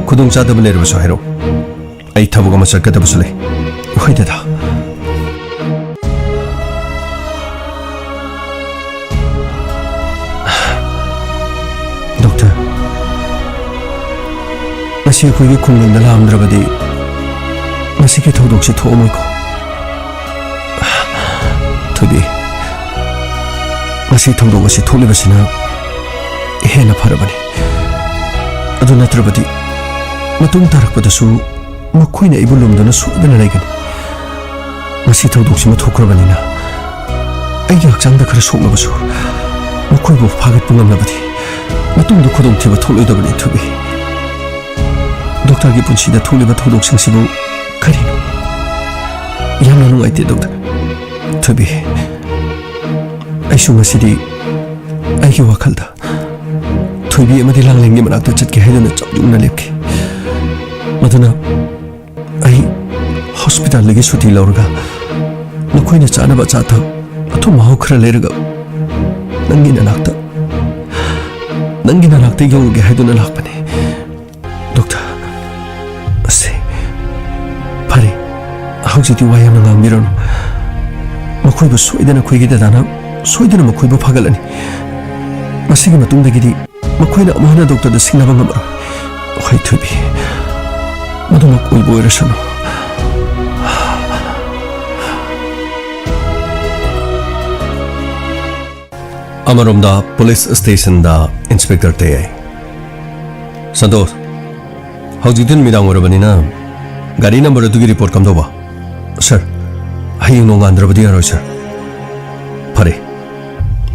ꯈꯨꯗꯣꯡ ꯆꯥꯗꯕ ꯂꯩꯔꯕꯁꯨ ꯍꯥꯏꯔꯛꯎ꯫ ꯑꯩ ꯊꯕꯛ ꯑꯃ ꯆꯠꯀꯗꯕꯁꯨ ꯂꯩ꯫ ꯍꯣꯏ, ꯗꯗꯥ꯫ ꯗꯣꯛꯇꯔ, ꯉꯁꯤ ꯏꯆꯦ ꯑꯩꯈꯣꯏꯒꯤ ꯈꯨꯡꯒꯪꯗ ꯂꯥꯛꯑꯝꯗ꯭ꯔꯕꯗꯤ ꯉꯁꯤꯒꯤ ꯊꯧꯗꯣꯛꯁꯤ ꯊꯣꯛꯑꯝꯃꯣꯏꯀꯣ꯫ ꯊꯣꯏꯕꯤ, ꯉꯁꯤ ꯊꯧꯗꯣꯛ ꯑꯁꯤ ꯊꯣꯛꯂꯤꯕꯁꯤꯅ ꯍꯦꯟꯅ ꯐꯔꯕꯅꯤ꯫ ꯑꯗꯨ ꯅꯠꯇ꯭ꯔꯕꯗꯤ ꯃꯇꯨꯡ ꯇꯥꯔꯛꯄꯗꯁꯨ ꯃꯈꯣꯏꯅ ꯑꯩꯕꯨ ꯂꯨꯝꯗꯨꯅ ꯁꯣꯏꯗꯅ ꯂꯩꯒꯅꯤ꯫ ꯉꯁꯤ ꯊꯧꯗꯣꯛꯁꯤꯃ ꯊꯣꯛꯈ꯭ꯔꯕꯅꯤꯅ ꯑꯩꯒꯤ ꯍꯛꯆꯥꯡꯗ ꯈꯔ ꯁꯣꯛꯂꯕꯁꯨ ꯃꯈꯣꯏꯕꯨ ꯐꯥꯒꯠꯄ ꯉꯝꯂꯕꯗꯤ ꯃꯇꯨꯡꯗ ꯈꯨꯗꯣꯡꯊꯤꯕ ꯊꯣꯛꯂꯣꯏꯗꯕꯅꯤ, ꯊꯣꯏꯕꯤ꯫ ꯗꯣꯛꯇꯔꯒꯤ ꯄꯨꯟꯁꯤꯗ ꯊꯣꯛꯂꯤꯕ ꯊꯧꯗꯣꯛꯁꯤꯡꯁꯤꯕꯨ ꯀꯔꯤꯅꯣ? ꯌꯥꯝꯅ ꯅꯨꯡꯉꯥꯏꯇꯦ, ꯗꯣꯛꯇꯔ꯫ ꯊꯣꯏꯕꯤ, ꯑꯩꯁꯨ ꯉꯁꯤꯗꯤ ꯑꯩꯒꯤ ꯋꯥꯈꯜꯗ ꯊꯣꯏꯕꯤ ꯑꯃꯗꯤ ꯂꯥꯡꯂꯦꯟꯒꯤ ꯃꯅꯥꯛꯇ ꯆꯠꯀꯦ ꯍꯥꯏꯗꯨꯅ ꯆꯞ ꯌꯨꯡꯅ ꯂꯦꯞꯈꯤ꯫ ꯃꯗꯨꯅ ꯑꯩ ꯍꯣꯁꯄꯤꯇꯥꯜꯗꯒꯤ ꯁꯨꯇꯤ ꯂꯧꯔꯒ ꯅꯈꯣꯏꯅ ꯆꯥꯅꯕ ꯑꯆꯥ ꯑꯊꯛ, ꯑꯊꯨꯝ ꯑꯍꯥꯎ ꯈꯔ ꯂꯩꯔꯒ ꯅꯪꯒꯤ ꯅꯅꯥꯛꯇ, ꯅꯪꯒꯤ ꯅꯅꯥꯛꯇ ꯌꯧꯔꯨꯒꯦ ꯍꯥꯏꯗꯨꯅ ꯂꯥꯛꯄꯅꯤ꯫ ꯗꯣꯛꯇꯔ, ꯑꯁꯦ, ꯐꯔꯦ, ꯍꯧꯖꯤꯛꯇꯤ ꯋꯥ ꯌꯥꯝꯅ ꯉꯥꯡꯕꯤꯔꯅꯨ꯫ ꯃꯈꯣꯏꯕꯨ ꯁꯣꯏꯗꯅ ꯑꯩꯈꯣꯏꯒꯤ ꯗꯗꯥꯅ ꯁꯣꯏꯗꯅ ꯃꯈꯣꯏꯕꯨ ꯐꯥꯒꯠꯂꯅꯤ꯫ ꯃꯁꯤꯒꯤ ꯃꯇꯨꯡꯗꯒꯤꯗꯤ ꯃꯈꯣꯏꯅ ꯑꯃꯨꯛ ꯍꯟꯅ ꯗꯣꯛꯇꯔꯗ ꯁꯤꯡꯅꯕ ꯉꯝꯃꯔꯣꯏ꯫ ꯍꯣꯏ, ꯊꯣꯏꯕꯤ, ꯃꯗꯨꯃꯛ ꯑꯣꯏꯕ ꯑꯣꯏꯔꯁꯅꯨ꯫ ꯑꯃꯔꯣꯝꯗ ꯄꯨꯂꯤꯁ ꯁ꯭ꯇꯦꯁꯟꯗ ꯏꯟꯁꯄꯦꯛꯇꯔ ꯇꯌꯥꯏ꯫ ꯁꯟꯇꯣꯁ, ꯍꯧꯖꯤꯛꯇꯤ ꯅꯨꯃꯤꯗꯥꯡ ꯑꯣꯏꯔꯕꯅꯤꯅ ꯒꯥꯔꯤ ꯅꯝꯕꯔ ꯑꯗꯨꯒꯤ ꯔꯤꯄꯣꯔꯠ ꯀꯝꯗꯧꯕ? ꯁꯥꯔ, ꯍꯌꯦꯡ ꯅꯣꯡꯉꯥꯟꯗ꯭ꯔꯕꯗꯤ ꯌꯥꯔꯣꯏ, ꯁꯥꯔ꯫ ꯐꯔꯦ,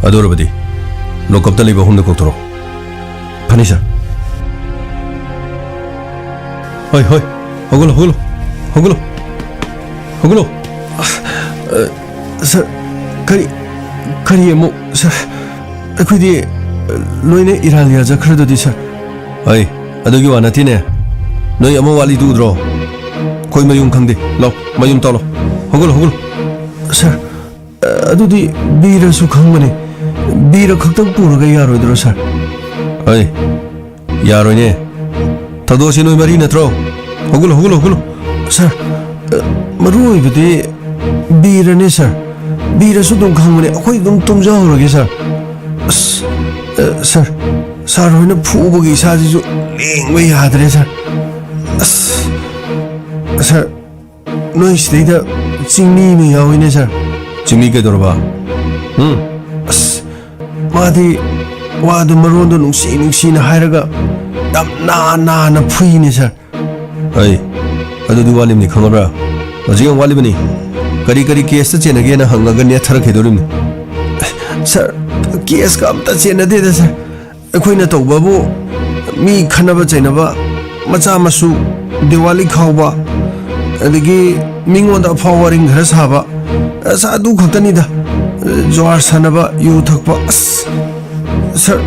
ꯑꯗꯨ ꯑꯣꯏꯔꯕꯗꯤ ꯂꯣꯀꯞꯇ ꯂꯩꯕ ꯑꯍꯨꯝꯗ ꯀꯧꯊꯣꯔꯛꯑꯣ꯫ ꯐꯅꯤ, ꯁꯥꯔ꯫ ꯍꯣꯏ, ꯍꯣꯏ, ꯍꯧꯒꯠꯂꯣ, ꯍꯧꯒꯠꯂꯣ, ꯍꯧꯒꯠꯂꯣ, ꯍꯧꯒꯠꯂꯣ꯫ ꯑ, ꯁꯥꯔ, ꯀꯔꯤ, ꯀꯔꯤ ꯑꯃꯨꯛ, ꯁꯥꯔ? ꯑꯩꯈꯣꯏꯗꯤ, ꯑ, ꯂꯣꯏꯅ ꯏꯔꯥꯂꯤꯌꯥ ꯆꯠꯈ꯭ꯔꯗꯨꯗꯤ, ꯁꯥꯔ꯫ ꯍꯣꯏ, ꯑꯗꯨꯒꯤ ꯋꯥ ꯅꯠꯇꯦꯅꯦ꯫ ꯅꯣꯏ ꯑꯃ ꯋꯥꯠꯂꯤꯗꯨ ꯎꯗ꯭ꯔꯣ? ꯑꯩꯈꯣꯏ ꯃꯌꯨꯝ ꯈꯪꯗꯦ꯫ ꯂꯥꯎ, ꯃꯌꯨꯝ ꯇꯥꯎꯂꯣ꯫ ꯍꯧꯒꯠꯂꯣ, ꯍꯧꯒꯠꯂꯣ꯫ ꯁꯥꯔ, ꯑ, ꯑꯗꯨꯗꯤ ꯕꯤꯔꯁꯨ ꯈꯪꯕꯅꯤ꯫ ꯕꯤꯔ ꯈꯛꯇꯪ ꯄꯨꯔꯒ ꯌꯥꯔꯣꯏꯗ꯭ꯔꯣ, ꯁꯥꯔ? ꯍꯣꯏ, ꯌꯥꯔꯣꯏꯅꯦ꯫ ꯊꯧꯗꯣꯛ ꯑꯁꯤ ꯅꯣꯏ ꯃꯔꯤ ꯅꯠꯇ꯭ꯔꯣ? ꯍꯧꯒꯠꯂꯣ, ꯍꯧꯒꯠꯂꯣ, ꯍꯧꯒꯠꯂꯣ꯫ ꯁꯥꯔ, ꯑ, ꯃꯔꯨ ꯑꯣꯏꯕꯗꯤ ꯕꯤꯔꯅꯦ, ꯁꯥꯔ꯫ ꯕꯤꯔꯁꯨ ꯑꯗꯨꯝ ꯈꯪꯕꯅꯦ꯫ ꯑꯩꯈꯣꯏ ꯑꯗꯨꯝ ꯇꯨꯝꯖꯍꯧꯔꯒꯦ, ꯁꯥꯔ꯫ ꯑꯁ, ꯑ, ꯁꯥꯔ, ꯁꯥꯔ ꯍꯣꯏꯅ ꯐꯨꯕꯒꯤ ꯏꯁꯥꯁꯤꯁꯨ ꯂꯦꯡꯕ ꯌꯥꯗ꯭ꯔꯦ, ꯁꯥꯔ꯫ ꯑꯁ, ꯁꯥꯔ, ꯅꯣꯏ ꯁꯤꯗꯩꯗ ꯆꯤꯡꯃꯤ ꯑꯃ ꯌꯥꯎꯏꯅꯦ, ꯁꯥꯔ꯫ ꯆꯤꯡꯃꯤ ꯀꯩꯗꯧꯔꯕ? ꯎꯝ? ꯑꯁ, ꯃꯥꯗꯤ ꯋꯥꯗꯨ, ꯃꯔꯣꯟꯗꯣ ꯅꯨꯡꯁꯤ ꯅꯨꯡꯁꯤꯅ ꯍꯥꯏꯔꯒ ꯌꯥꯝ ꯅꯥ ꯅꯥꯅ ꯐꯨꯏꯅꯦ, ꯁꯥꯔ꯫ ꯑꯩ, ꯑꯗꯨꯗꯤ ꯋꯥꯠꯂꯤꯕꯅꯤ, ꯈꯪꯉꯕ꯭ꯔꯥ? ꯍꯧꯖꯤꯛ ꯌꯥꯝ ꯋꯥꯠꯂꯤꯕꯅꯤ꯫ ꯀꯔꯤ ꯀꯔꯤ ꯀꯦꯁꯇ ꯆꯦꯟꯅꯒꯦꯅ ꯍꯪꯉꯒ ꯅꯦꯠꯊꯔꯛꯈꯤꯗꯣꯔꯤꯕꯅꯤ꯫ ꯁꯥꯔ, ꯀꯦꯁꯀ ꯑꯝꯇ ꯆꯦꯟꯅꯗꯦꯗ, ꯁꯥꯔ꯫ ꯑꯩꯈꯣꯏꯅ ꯇꯧꯕꯕꯨ ꯃꯤ ꯈꯠꯅꯕ ꯆꯩꯅꯕ, ꯃꯆꯥ ꯃꯁꯨ, ꯗꯤꯋꯥꯂꯤ ꯈꯥꯎꯕ, ꯑꯗꯒꯤ ꯃꯤꯉꯣꯟꯗ ꯑꯐꯥꯎ ꯑꯔꯤꯡ ꯈꯔ ꯁꯥꯕ, ꯑꯁ, ꯑꯗꯨ ꯈꯛꯇꯅꯤꯗ꯫ ꯖꯨꯋꯥꯔ ꯁꯥꯟꯅꯕ, ꯌꯨ ꯊꯛꯄ, ꯑꯁ, ꯁꯥꯔ,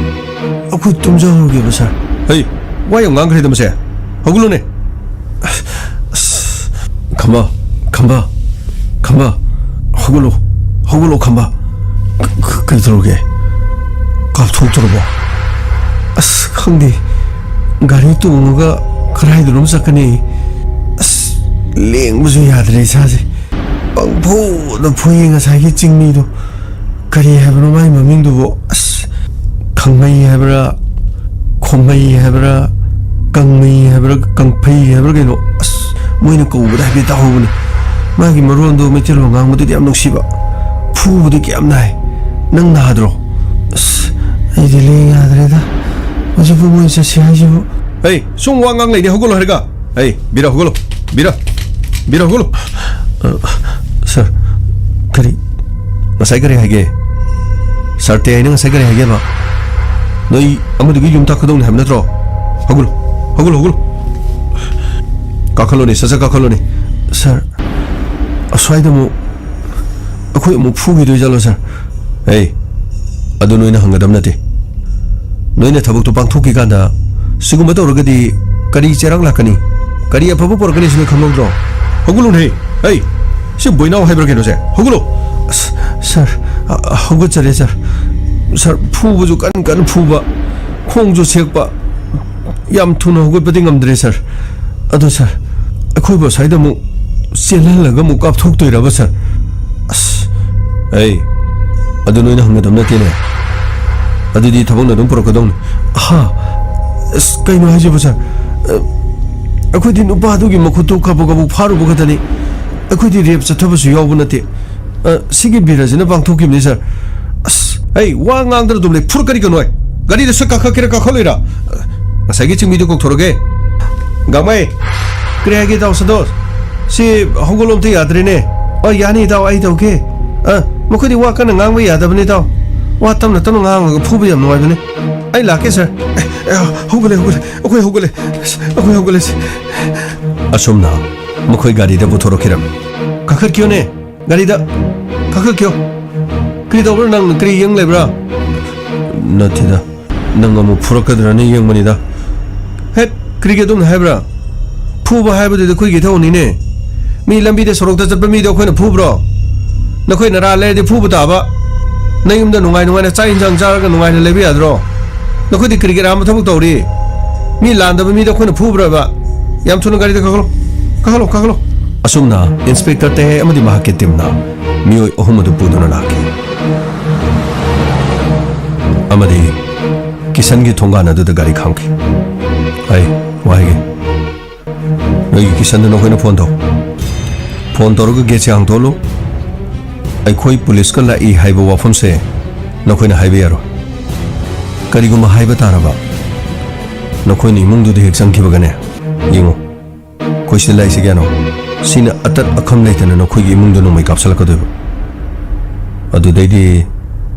ꯑꯩꯈꯣꯏ ꯇꯨꯝꯖꯍꯧꯔꯒꯦꯕ, ꯁꯥꯔ꯫ ꯍꯩ, ꯋꯥ ꯌꯥꯝ ꯉꯥꯡꯈ꯭ꯔꯦꯗ ꯃꯁꯦ꯫ ꯍꯧꯒꯠꯂꯨꯅꯦ꯫ ꯑꯁ, ꯈꯝꯕ, ꯈꯝꯕ, ꯈꯝꯕ, ꯍꯧꯒꯠꯂꯣ, ꯍꯧꯒꯠꯂꯣ, ꯈꯝꯕ꯫ ꯀ-, ꯀ-, ꯀꯩꯗꯧꯔꯒꯦ? ꯀꯥꯞꯊꯣꯛꯇꯣꯔꯕꯣ? ꯑꯁ, ꯈꯪꯗꯦ꯫ ꯒꯥꯔꯤ ꯇꯣꯡꯉꯒ ꯀꯗꯥꯏꯗꯅꯣꯝ ꯆꯠꯀꯅꯤ꯫ ꯑꯁ, ꯂꯦꯡꯕꯁꯨ ꯌꯥꯗ꯭ꯔꯦ ꯏꯁꯥꯁꯦ꯫ ꯄꯪꯐꯨꯗ ꯐꯨꯏꯌꯦ ꯉꯁꯥꯏꯒꯤ ꯆꯤꯡꯃꯤꯗꯣ꯫ ꯀꯔꯤ ꯍꯥꯏꯕꯅꯣ ꯃꯥꯒꯤ ꯃꯃꯤꯡꯗꯨꯕꯨ? ꯑꯁ, ꯈꯪꯃꯩ ꯍꯥꯏꯕ꯭ꯔꯥ, ꯈꯣꯝꯃꯩ ꯍꯥꯏꯕ꯭ꯔꯥ, ꯀꯪꯃꯩ ꯍꯥꯏꯕ꯭ꯔꯥ, ꯀꯪꯐꯩ ꯍꯥꯏꯕ꯭ꯔꯥ ꯀꯩꯅꯣ? ꯑꯁ, ꯃꯣꯏꯅ ꯀꯧꯕꯗ ꯍꯥꯏꯐꯦꯠ ꯇꯥꯍꯧꯕꯅꯤ꯫ ꯃꯥꯒꯤ ꯃꯔꯣꯟꯗꯣ ꯃꯩꯇꯩꯂꯣꯟ ꯉꯥꯡꯕꯗꯨꯗꯤ ꯌꯥꯝ ꯅꯨꯡꯁꯤꯕ, ꯐꯨꯕꯗꯤ ꯀꯌꯥꯝ ꯅꯥꯏ꯫ ꯅꯪ ꯅꯥꯗ꯭ꯔꯣ? ꯑꯁ, ꯑꯩꯗꯤ ꯂꯦꯡ ꯌꯥꯗ꯭ꯔꯦꯗ꯫ ꯍꯧꯖꯤꯛꯄꯨ ꯃꯣꯏ ꯆꯠꯁꯤ ꯍꯥꯏꯁꯤꯕꯨ? ꯍꯩ, ꯁꯨꯝ ꯋꯥ ꯉꯥꯡ ꯂꯩꯗꯤ ꯍꯧꯒꯠꯂꯣ ꯍꯥꯏꯔꯒ꯫ ꯑꯩ, ꯕꯤꯔ, ꯍꯧꯒꯠꯂꯣ꯫ ꯕꯤꯔ, ꯕꯤꯔ, ꯍꯧꯒꯠꯂꯣ꯫ ꯑ, ꯁꯥꯔ, ꯀꯔꯤ? ꯉꯁꯥꯏ ꯀꯔꯤ ꯍꯥꯏꯒꯦ? ꯁꯥꯔ ꯇꯦ ꯍꯥꯏꯅ ꯉꯁꯥꯏ ꯀꯔꯤ ꯍꯥꯏꯒꯦꯕ? ꯅꯣꯏ ꯑꯃꯗꯨꯒꯤ ꯌꯨꯝ ꯇꯥꯛꯀꯗꯧꯅꯤ ꯍꯥꯏꯕ ꯅꯠꯇ꯭ꯔꯣ? ꯍꯧꯒꯠꯂꯣ, ꯍꯧꯒꯠꯂꯣ, ꯍꯧꯒꯠꯂꯣ꯫ ꯀꯥꯈꯠꯂꯣꯅꯦ, ꯁꯠ ꯁꯠ ꯀꯥꯈꯠꯂꯣꯅꯦ꯫ ꯁꯥꯔ, ꯑꯁ꯭ꯋꯥꯏꯗ ꯑꯃꯨꯛ ꯑꯩꯈꯣꯏ ꯑꯃꯨꯛ ꯐꯨꯈꯤꯗꯣꯏ ꯖꯥꯠꯂꯣ, ꯁꯥꯔ? ꯑꯩ, ꯑꯗꯨ ꯅꯣꯏꯅ ꯍꯪꯒꯗꯕ ꯅꯠꯇꯦ꯫ ꯅꯣꯏꯅ ꯊꯕꯛꯇꯣ ꯄꯥꯡꯊꯣꯛꯈꯤꯀꯥꯟꯗ ꯁꯤꯒꯨꯝꯕ ꯇꯧꯔꯒꯗꯤ ꯀꯔꯤ ꯆꯩꯔꯥꯛ ꯂꯥꯛꯀꯅꯤ? ꯀꯔꯤ ꯑꯐꯕ ꯄꯨꯔꯛꯀꯅꯤ ꯁꯤ ꯅꯣꯏ ꯈꯪꯍꯧꯗ꯭ꯔꯣ? ꯍꯧꯒꯠꯂꯨꯅꯦ! ꯑꯩ, ꯁꯤ ꯕꯣꯏꯅꯥꯎ ꯍꯥꯏꯕ꯭ꯔꯥ ꯀꯩꯅꯣꯁꯦ? ꯍꯧꯒꯠꯂꯣ! ꯑꯁ, ꯁꯥꯔ, ꯑ, ꯑ, ꯍꯧꯒꯠꯆꯔꯦ, ꯁꯥꯔ꯫ ꯁꯥꯔ, ꯐꯨꯕꯁꯨ ꯀꯟ ꯀꯟ ꯐꯨꯕ, ꯈꯣꯡꯁꯨ ꯁꯦꯛꯄ, ꯌꯥꯝ ꯊꯨꯅ ꯍꯧꯒꯠꯄꯗꯤ ꯉꯝꯗ꯭ꯔꯦ, ꯁꯥꯔ꯫ ꯑꯗꯣ, ꯁꯥꯔ, ꯑꯩꯈꯣꯏꯕꯨ ꯑꯁ꯭ꯋꯥꯏꯗ ꯑꯃꯨꯛ ꯆꯦꯜꯍꯜꯂꯒ ꯑꯃꯨꯛ ꯀꯥꯞꯊꯣꯛꯇꯣꯏꯔꯕ, ꯁꯥꯔ? ꯑꯁ, ꯑꯩ, ꯑꯗꯨ ꯅꯣꯏꯅ ꯍꯪꯒꯗꯕ ꯅꯠꯇꯦꯅꯦ꯫ ꯑꯗꯨꯗꯤ ꯊꯕꯛꯅ ꯑꯗꯨꯝ ꯄꯨꯔꯛꯀꯗꯧꯅꯤ꯫ ꯍꯥ? ꯑꯁ, ꯀꯩꯅꯣ ꯍꯥꯏꯁꯤꯕꯨ, ꯁꯥꯔ? ꯑ, ꯑꯩꯈꯣꯏꯗꯤ ꯅꯨꯄꯥꯗꯨꯒꯤ ꯃꯈꯨꯠꯇꯨ ꯀꯕꯛ ꯀꯕꯛ ꯐꯥꯔꯨꯕ ꯈꯛꯇꯅꯤ꯫ ꯑꯩꯈꯣꯏꯗꯤ ꯔꯦꯞ ꯆꯠꯊꯕꯁꯨ ꯌꯥꯎꯕ ꯅꯠꯇꯦ꯫ ꯑ, ꯁꯤꯒꯤ ꯕꯤꯔꯁꯤꯅ ꯄꯥꯡꯊꯣꯛꯈꯤꯕꯅꯤ, ꯁꯥꯔ꯫ ꯑꯁ, ꯑꯩ ꯋꯥ ꯉꯥꯡꯗꯅ ꯑꯗꯨꯝ ꯂꯩ꯫ ꯐꯨꯔꯛꯀꯅꯤ ꯀꯩꯅꯣ ꯑꯩ꯫ ꯒꯥꯔꯤꯗ ꯁꯠ ꯀꯥꯈꯠꯀꯦꯔꯥ ꯀꯥꯈꯠꯂꯣꯏꯔꯥ? ꯑ, ꯉꯁꯥꯏꯒꯤ ꯆꯤꯡꯃꯤꯗꯣ ꯀꯧꯊꯣꯔꯛꯑꯒꯦ꯫ ꯒꯥꯡꯃꯩ, ꯀꯔꯤ ꯍꯥꯏꯒꯦ ꯏꯇꯥꯎ ꯁꯟꯇꯣꯁ? ꯁꯤ ꯍꯧꯒꯠꯂꯣ ꯑꯝꯇ ꯌꯥꯗ꯭ꯔꯦꯅꯦ꯫ ꯑ, ꯌꯥꯅꯤ ꯏꯇꯥꯎ, ꯑꯩ ꯇꯧꯒꯦ꯫ ꯑ, ꯃꯈꯣꯏꯗꯤ ꯋꯥ ꯀꯟꯅ ꯉꯥꯡꯕ ꯌꯥꯗꯕꯅꯤ ꯏꯇꯥꯎ꯫ ꯋꯥ ꯇꯞꯅ ꯇꯞꯅ ꯉꯥꯡꯉꯒ ꯐꯨꯕ ꯌꯥꯝ ꯅꯨꯡꯉꯥꯏꯕꯅꯤ꯫ ꯑꯩ ꯂꯥꯛꯀꯦ ꯁꯥꯔ꯫ ꯑꯦ, ꯑꯦ, ꯍꯧꯒꯠꯂꯦ, ꯍꯧꯒꯠꯂꯦ꯫ ꯑꯩꯈꯣꯏ ꯍꯧꯒꯠꯂꯦ꯫ ꯑꯩꯈꯣꯏ ꯍꯧꯒꯠꯂꯦ ꯁꯤ꯫ ꯑꯁꯨꯝꯅ ꯃꯈꯣꯏ ꯒꯥꯔꯤꯗ ꯄꯨꯊꯣꯔꯛꯈꯤꯔꯝꯃꯤ꯫ ꯀꯥꯈꯠꯈꯤꯌꯣꯅꯦ, ꯒꯥꯔꯤꯗ ꯀꯥꯈꯠꯈꯤꯌꯣ꯫ ꯀꯔꯤ ꯇꯧꯕ꯭ꯔꯥ ꯅꯪ? ꯀꯔꯤ ꯌꯦꯡ ꯂꯩꯕ꯭ꯔꯥ? ꯅꯠꯇꯦꯗ, ꯅꯪ ꯑꯃꯨꯛ ꯐꯨꯔꯛꯀꯗ꯭ꯔꯥꯅ ꯌꯦꯡꯕꯅꯤꯗ꯫ ꯍꯦꯠ, ꯀꯔꯤꯒꯤ ꯑꯗꯨꯝꯅ ꯍꯥꯏꯕ꯭ꯔꯥ? ꯐꯨꯕ ꯍꯥꯏꯕꯗꯨꯗꯤ ꯑꯩꯈꯣꯏꯒꯤ ꯏꯊꯧꯅꯤꯅꯦ꯫ ꯃꯤ ꯂꯝꯕꯤꯗ ꯁꯣꯔꯣꯛꯇ ꯆꯠꯄ ꯃꯤꯗꯣ ꯑꯩꯈꯣꯏꯅ ꯐꯨꯕ꯭ꯔꯣ? ꯅꯈꯣꯏ ꯅꯔꯥ ꯂꯩꯔꯗꯤ ꯐꯨꯕ ꯇꯥꯕ꯫ ꯅꯌꯨꯝꯗ ꯅꯨꯡꯉꯥꯏ ꯅꯨꯡꯉꯥꯏꯅ ꯆꯥꯛ ꯏꯟꯁꯥꯡ ꯆꯥꯔꯒ ꯅꯨꯡꯉꯥꯏꯅ ꯂꯩꯕ ꯌꯥꯗ꯭ꯔꯣ? ꯅꯈꯣꯏꯗꯤ ꯀꯔꯤꯒꯤ ꯑꯔꯥꯟꯕ ꯊꯕꯛ ꯇꯧꯔꯤ? ꯃꯤ ꯂꯥꯟꯗꯕ ꯃꯤꯗ ꯑꯩꯈꯣꯏꯅ ꯐꯨꯕ꯭ꯔꯕ? ꯌꯥꯝ ꯊꯨꯅ ꯒꯥꯔꯤꯗ ꯀꯥꯈꯠꯂꯣ, ꯀꯥꯈꯠꯂꯣ, ꯀꯥꯈꯠꯂꯣ꯫ ꯑꯁꯨꯝꯅ ꯏꯟꯁꯄꯦꯛꯇꯔ ꯇꯦꯍꯦ ꯑꯃꯗꯤ ꯃꯍꯥꯛꯀꯤ ꯇꯤꯝꯅ ꯃꯤꯑꯣꯏ ꯑꯍꯨꯝ ꯑꯗꯨ ꯄꯨꯗꯨꯅ ꯂꯥꯛꯈꯤ꯫ ꯑꯃꯗꯤ ꯀꯤꯁꯟꯒꯤ ꯊꯣꯡꯒꯥꯟ ꯑꯗꯨꯗ ꯒꯥꯔꯤ ꯈꯥꯝꯈꯤ꯫ ꯑꯩ ꯋꯥ ꯍꯥꯏꯒꯦ꯫ ꯅꯣꯏꯒꯤ ꯀꯤꯁꯟꯗꯨ ꯅꯈꯣꯏꯅ ꯐꯣꯟ ꯇꯧ꯫ ꯐꯣꯟ ꯇꯧꯔꯒ ꯒꯦꯠꯁꯦ ꯍꯥꯡꯗꯣꯛꯍꯜꯂꯨ꯫ ꯑꯩꯈꯣꯏ ꯄꯨꯂꯤꯁꯀ ꯂꯥꯛꯏ ꯍꯥꯏꯕ ꯋꯥꯐꯝꯁꯦ ꯅꯈꯣꯏꯅ ꯍꯥꯏꯕ ꯌꯥꯔꯣꯏ꯫ ꯀꯔꯤꯒꯨꯝꯕ ꯍꯥꯏꯕ ꯇꯥꯔꯕ, ꯅꯈꯣꯏꯅ ꯏꯃꯨꯡꯗꯨꯗ ꯍꯦꯛ ꯆꯪꯈꯤꯕꯒꯅꯦ, ꯌꯦꯡꯉꯨ, ꯑꯩꯈꯣꯏ ꯁꯤꯗ ꯂꯥꯛꯏꯁꯦ ꯀꯌꯥꯅꯣ? ꯁꯤꯅ ꯑꯇꯠ ꯑꯈꯝ ꯂꯩꯇꯅ ꯅꯈꯣꯏꯒꯤ ꯏꯃꯨꯡꯗ ꯅꯣꯡꯃꯩ ꯀꯥꯞꯁꯤꯜꯂꯛꯀꯗꯣꯏꯕ꯫ ꯑꯗꯨꯗꯩꯗꯤ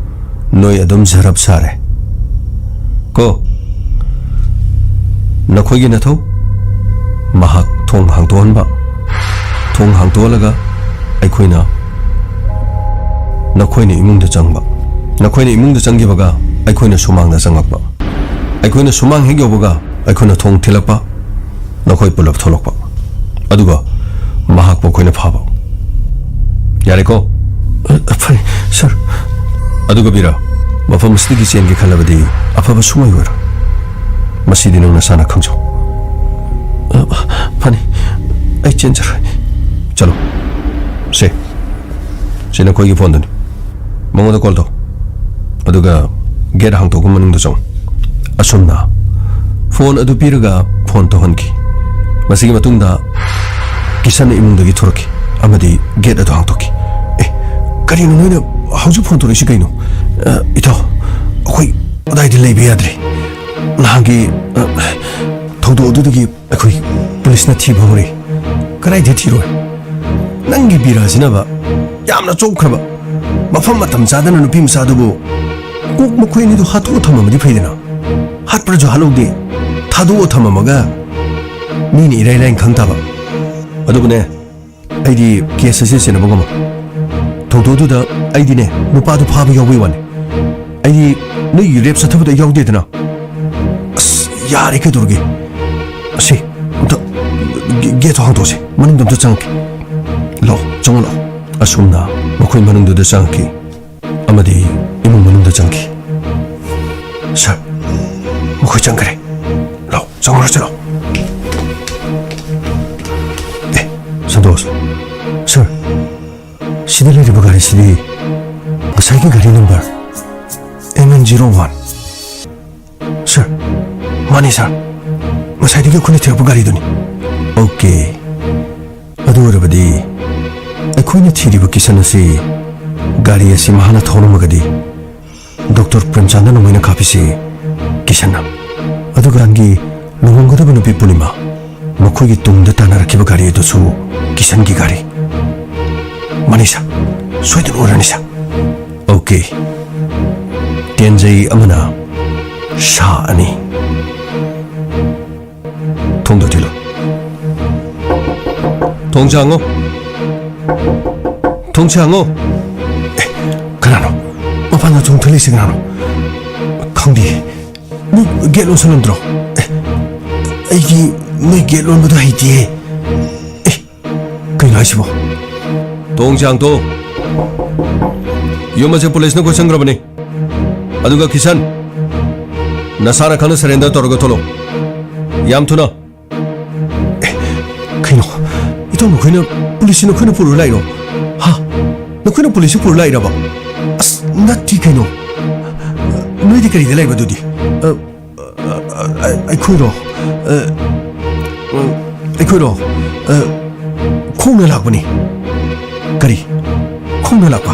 ꯅꯣꯏ ꯑꯗꯨꯝ ꯁꯔꯞ ꯁꯥꯔꯦ ꯀꯣ꯫ ꯅꯈꯣꯏꯒꯤ ꯅꯊꯧ, ꯃꯍꯥꯛ ꯊꯣꯡ ꯍꯥꯡꯗꯣꯛꯍꯟꯕ꯫ ꯊꯣꯡ ꯍꯥꯡꯗꯣꯛꯍꯜꯂꯒ ꯑꯩꯈꯣꯏꯅ ꯅꯈꯣꯏꯅ ꯏꯃꯨꯡꯗ ꯆꯪꯕ꯫ ꯅꯈꯣꯏꯅ ꯏꯃꯨꯡꯗ ꯆꯪꯈꯤꯕꯒ ꯑꯩꯈꯣꯏꯅ ꯁꯨꯃꯥꯡꯗ ꯆꯪꯂꯛꯄ꯫ ꯑꯩꯈꯣꯏꯅ ꯁꯨꯃꯥꯡ ꯍꯦꯛ ꯌꯧꯕꯒ ꯑꯩꯈꯣꯏꯅ ꯊꯣꯡ ꯊꯤꯜꯂꯛꯄ꯫ ꯅꯈꯣꯏ ꯄꯨꯂꯞ ꯊꯣꯛꯂꯛꯄ꯫ ꯑꯗꯨꯒ ꯃꯍꯥꯛꯄꯨ ꯑꯩꯈꯣꯏꯅ ꯐꯥꯕ꯫ ꯌꯥꯔꯦꯀꯣ? ꯑ, ꯐꯔꯦ, ꯁꯥꯔ꯫ ꯑꯗꯨꯒ ꯕꯤꯔꯥ, ꯃꯐꯝ ꯑꯁꯤꯗꯒꯤ ꯆꯦꯟꯒꯦ ꯈꯜꯂꯕꯗꯤ ꯑꯐꯕ ꯁꯨꯡꯑꯣꯏ ꯑꯣꯏꯔꯣꯏ꯫ ꯃꯁꯤꯗꯤ ꯅꯪ ꯅꯁꯥꯅ ꯈꯪꯖꯧ꯫ ꯑ, ꯐꯅꯤ, ꯑꯩ ꯆꯦꯟꯖꯔꯣꯏ꯫ ꯆꯠꯂꯣ꯫ ꯁꯦ, ꯁꯤ ꯅꯈꯣꯏꯒꯤ ꯐꯣꯟꯗꯨꯅꯤ꯫ ꯃꯉꯣꯟꯗ ꯀꯣꯜ ꯇꯧ꯫ ꯑꯗꯨꯒ ꯒꯦꯠ ꯍꯥꯡꯇꯣꯛꯑꯒ ꯃꯅꯨꯡꯗ ꯆꯪꯉꯨ꯫ ꯑꯁꯨꯝꯅ ꯐꯣꯟ ꯑꯗꯨ ꯄꯤꯔꯒ ꯐꯣꯟ ꯇꯧꯍꯟꯈꯤ꯫ ꯃꯁꯤꯒꯤ ꯃꯇꯨꯡꯗ ꯀꯤꯁꯟꯅ ꯏꯃꯨꯡꯗꯒꯤ ꯊꯣꯔꯛꯈꯤ ꯑꯃꯗꯤ ꯒꯦꯠ ꯑꯗꯨ ꯍꯥꯡꯗꯣꯛꯈꯤ꯫ "ꯑꯦ, ꯀꯔꯤꯅꯣ ꯅꯣꯏꯅ ꯍꯧꯖꯤꯛ ꯐꯣꯟ ꯇꯧꯔꯛꯏꯁꯤ ꯀꯩꯅꯣ?" "ꯑ, ꯏꯇꯥꯎ, ꯑꯩꯈꯣꯏ ꯑꯗꯥꯏꯗ ꯂꯩꯕ ꯌꯥꯗ꯭ꯔꯦ꯫ ꯅꯍꯥꯟꯒꯤ, ꯑ, ꯊꯧꯗꯣꯛ ꯑꯗꯨꯗꯒꯤ ꯑꯩꯈꯣꯏ ꯄꯨꯂꯤꯁꯅ ꯊꯤꯕ ꯍꯧꯔꯦ꯫" "ꯀꯗꯥꯏꯗ ꯊꯤꯔꯣꯏ? ꯅꯪꯒꯤ ꯕꯤꯔꯥꯁꯤꯅꯕ ꯌꯥꯝꯅ ꯆꯣꯞꯈ꯭ꯔꯕ꯫ ꯃꯐꯝ ꯃꯇꯝ ꯆꯥꯗꯅ ꯅꯨꯄꯤ ꯃꯆꯥꯗꯨꯕꯨ ꯀꯣꯛ ꯃꯈꯣꯏ ꯑꯅꯤꯗꯨ ꯍꯥꯠꯇꯣꯛꯑ ꯊꯝꯃꯝꯃꯗꯤ ꯐꯩꯗꯅ꯫ ꯍꯥꯠꯄ꯭ꯔꯁꯨ ꯍꯥꯠꯍꯧꯗꯦ, ꯊꯥꯗꯣꯛꯑ ꯊꯝꯃꯝꯃꯒ ꯃꯤꯅ ꯏꯔꯥꯏ ꯂꯥꯏꯅ ꯈꯪ ꯇꯥꯕ꯫ ꯑꯗꯨꯕꯨꯅꯦ, ꯑꯩꯗꯤ ꯀꯦꯁ ꯑꯁꯤ ꯁꯦꯟꯅꯕ ꯉꯝꯃꯣꯏ꯫ ꯊꯧꯗꯣꯛꯇꯨꯗ ꯑꯩꯗꯤꯅꯦ, ꯅꯨꯄꯥꯗꯨ ꯐꯥꯕ ꯌꯥꯎꯕꯩ ꯋꯥꯅꯤ꯫ ꯑꯩꯗꯤ ꯅꯣꯏꯒꯤ ꯔꯦꯞ ꯆꯠꯊꯕꯗ ꯌꯥꯎꯗꯦꯗꯅ꯫" "ꯑꯁ, ꯌꯥꯔꯦ, ꯀꯩꯗꯧꯔꯒꯦ? ꯑꯁꯤ, ꯑꯝꯇ ꯒꯦ-, ꯒꯦꯠꯇꯣ ꯍꯥꯡꯗꯣꯛꯑꯁꯦ, ꯃꯅꯨꯡꯗ ꯑꯝꯇ ꯆꯪꯉꯛꯀꯦ꯫ ꯂꯥꯛꯑꯣ, ꯆꯪꯉꯣ, ꯂꯥꯛꯑꯣ꯫" ꯑꯁꯨꯝꯅ ꯃꯈꯣꯏ ꯃꯅꯨꯡꯗꯨꯗ ꯆꯪꯉꯛꯈꯤ ꯑꯃꯗꯤ ꯏꯃꯨꯡ ꯃꯅꯨꯡꯗ ꯆꯪꯈꯤ꯫ "ꯁꯥꯔ, ꯃꯈꯣꯏ ꯆꯪꯈ꯭ꯔꯦ꯫ ꯂꯥꯛꯑꯣ, ꯆꯪꯉꯨꯔꯁꯤ, ꯂꯥꯛꯑꯣ꯫" "ꯑꯦ, ꯁꯟꯇꯣꯁ, ꯁꯥꯔ, ꯁꯤꯗ ꯂꯩꯔꯤꯕ ꯒꯥꯔꯤꯁꯤꯗꯤ ꯉꯁꯥꯏꯒꯤ ꯒꯥꯔꯤ number M N zero one. Sir, Mani sir, ꯉꯁꯥꯏꯗꯒꯤ ꯑꯩꯈꯣꯏꯅ ꯊꯤꯔꯛꯄ ꯒꯥꯔꯤꯗꯨꯅꯤ꯫" "ꯑꯣꯀꯦ, ꯑꯗꯨ ꯑꯣꯏꯔꯕꯗꯤ ꯑꯩꯈꯣꯏꯅ ꯊꯤꯔꯤꯕ ꯀꯤꯁꯟ ꯑꯁꯤ ꯒꯥꯔꯤ ꯑꯁꯤ ꯃꯍꯥꯛꯅ ꯊꯧꯔꯝꯃꯒꯗꯤ ꯗꯣꯛꯇꯔ ꯄ꯭ꯔꯦꯝꯆꯥꯟꯗ ꯅꯣꯡꯃꯩꯅ ꯀꯥꯞꯄꯤꯁꯤ ꯀꯤꯁꯟꯅ, ꯑꯗꯨꯒ ꯅꯍꯥꯟꯒꯤ ꯂꯨꯍꯣꯡꯒꯗꯕ ꯅꯨꯄꯤ ꯄꯨꯔꯅꯤꯃꯥ, ꯃꯈꯣꯏꯒꯤ ꯇꯨꯡꯗ ꯇꯥꯟꯅꯔꯛꯈꯤꯕ ꯒꯥꯔꯤ ꯑꯗꯨꯁꯨ ꯀꯤꯁꯟꯒꯤ ꯒꯥꯔꯤ꯫ ꯃꯥꯅꯤ ꯁꯥꯔ, ꯁꯣꯏꯗꯅ ꯑꯣꯏꯔꯅꯤ ꯁꯥꯔ꯫" "ꯑꯣꯀꯦ, ꯇꯦꯟꯖꯩ ꯑꯃꯅ ꯁꯥ ꯑꯅꯤ꯫" "ꯊꯣꯡꯗꯣ ꯊꯤꯜꯂꯣ꯫ ꯊꯣꯡꯁꯦ ꯍꯥꯡꯉꯣ꯫ ꯊꯣꯡꯁꯦ ꯍꯥꯡꯉꯣ꯫" "ꯑꯦ, ꯀꯅꯥꯅꯣ? ꯃꯄꯥꯟꯗ ꯊꯣꯡ ꯊꯤꯜꯂꯤꯁꯦ ꯀꯅꯥꯅꯣ? ꯈꯪꯗꯦ꯫ ꯅꯣꯏ ꯒꯦꯠ ꯂꯣꯟꯁꯜꯂꯝꯗ꯭ꯔꯣ?" "ꯑꯦ, ꯑꯩꯒꯤ ꯅꯣꯏ ꯒꯦꯠ ꯂꯣꯟꯕꯗꯣ ꯍꯩꯇꯦ꯫" "ꯑꯦ, ꯀꯩꯅꯣ ꯍꯥꯏꯁꯤꯕꯣ?" "ꯊꯣꯡꯁꯦ ꯍꯥꯡꯇꯣꯛꯑꯣ꯫ ꯌꯨꯝ ꯑꯁꯦ ꯄꯨꯂꯤꯁꯅ ꯀꯣꯏꯁꯟꯈ꯭ꯔꯕꯅꯤ꯫ ꯑꯗꯨꯒ ꯀꯤꯁꯟ, ꯅꯁꯥꯅ ꯈꯪꯅ ꯁꯔꯦꯟꯗꯔ ꯇꯧꯔꯒ ꯊꯣꯛꯂꯛꯑꯣ꯫ ꯌꯥꯝ ꯊꯨꯅ꯫" "ꯑꯦ, ꯀꯩꯅꯣ? ꯏꯇꯥꯎ, ꯅꯈꯣꯏꯅ ꯄꯨꯂꯤꯁꯁꯤ ꯅꯈꯣꯏꯅ ꯄꯨꯔ ꯂꯥꯛꯏꯔꯣ? ꯍꯥ? ꯅꯈꯣꯏꯅ ꯄꯨꯂꯤꯁꯁꯤ ꯄꯨꯔ ꯂꯥꯛꯏꯔꯕ? ꯑꯁ, ꯅꯠꯇꯦ ꯀꯩꯅꯣ꯫ ꯅꯣꯏꯗꯤ ꯀꯔꯤꯗ ꯂꯩꯕ ꯑꯗꯨꯗꯤ?" "ꯑ, ꯑ, ꯑ, ꯑꯩꯈꯣꯏꯔꯣ? ꯑ, ꯑ, ꯑꯩꯈꯣꯏꯔꯣ? ꯑ, ꯈꯣꯡꯅ ꯂꯥꯛꯄꯅꯤ꯫ ꯀꯔꯤ? ꯈꯣꯡꯅ ꯂꯥꯛꯄ?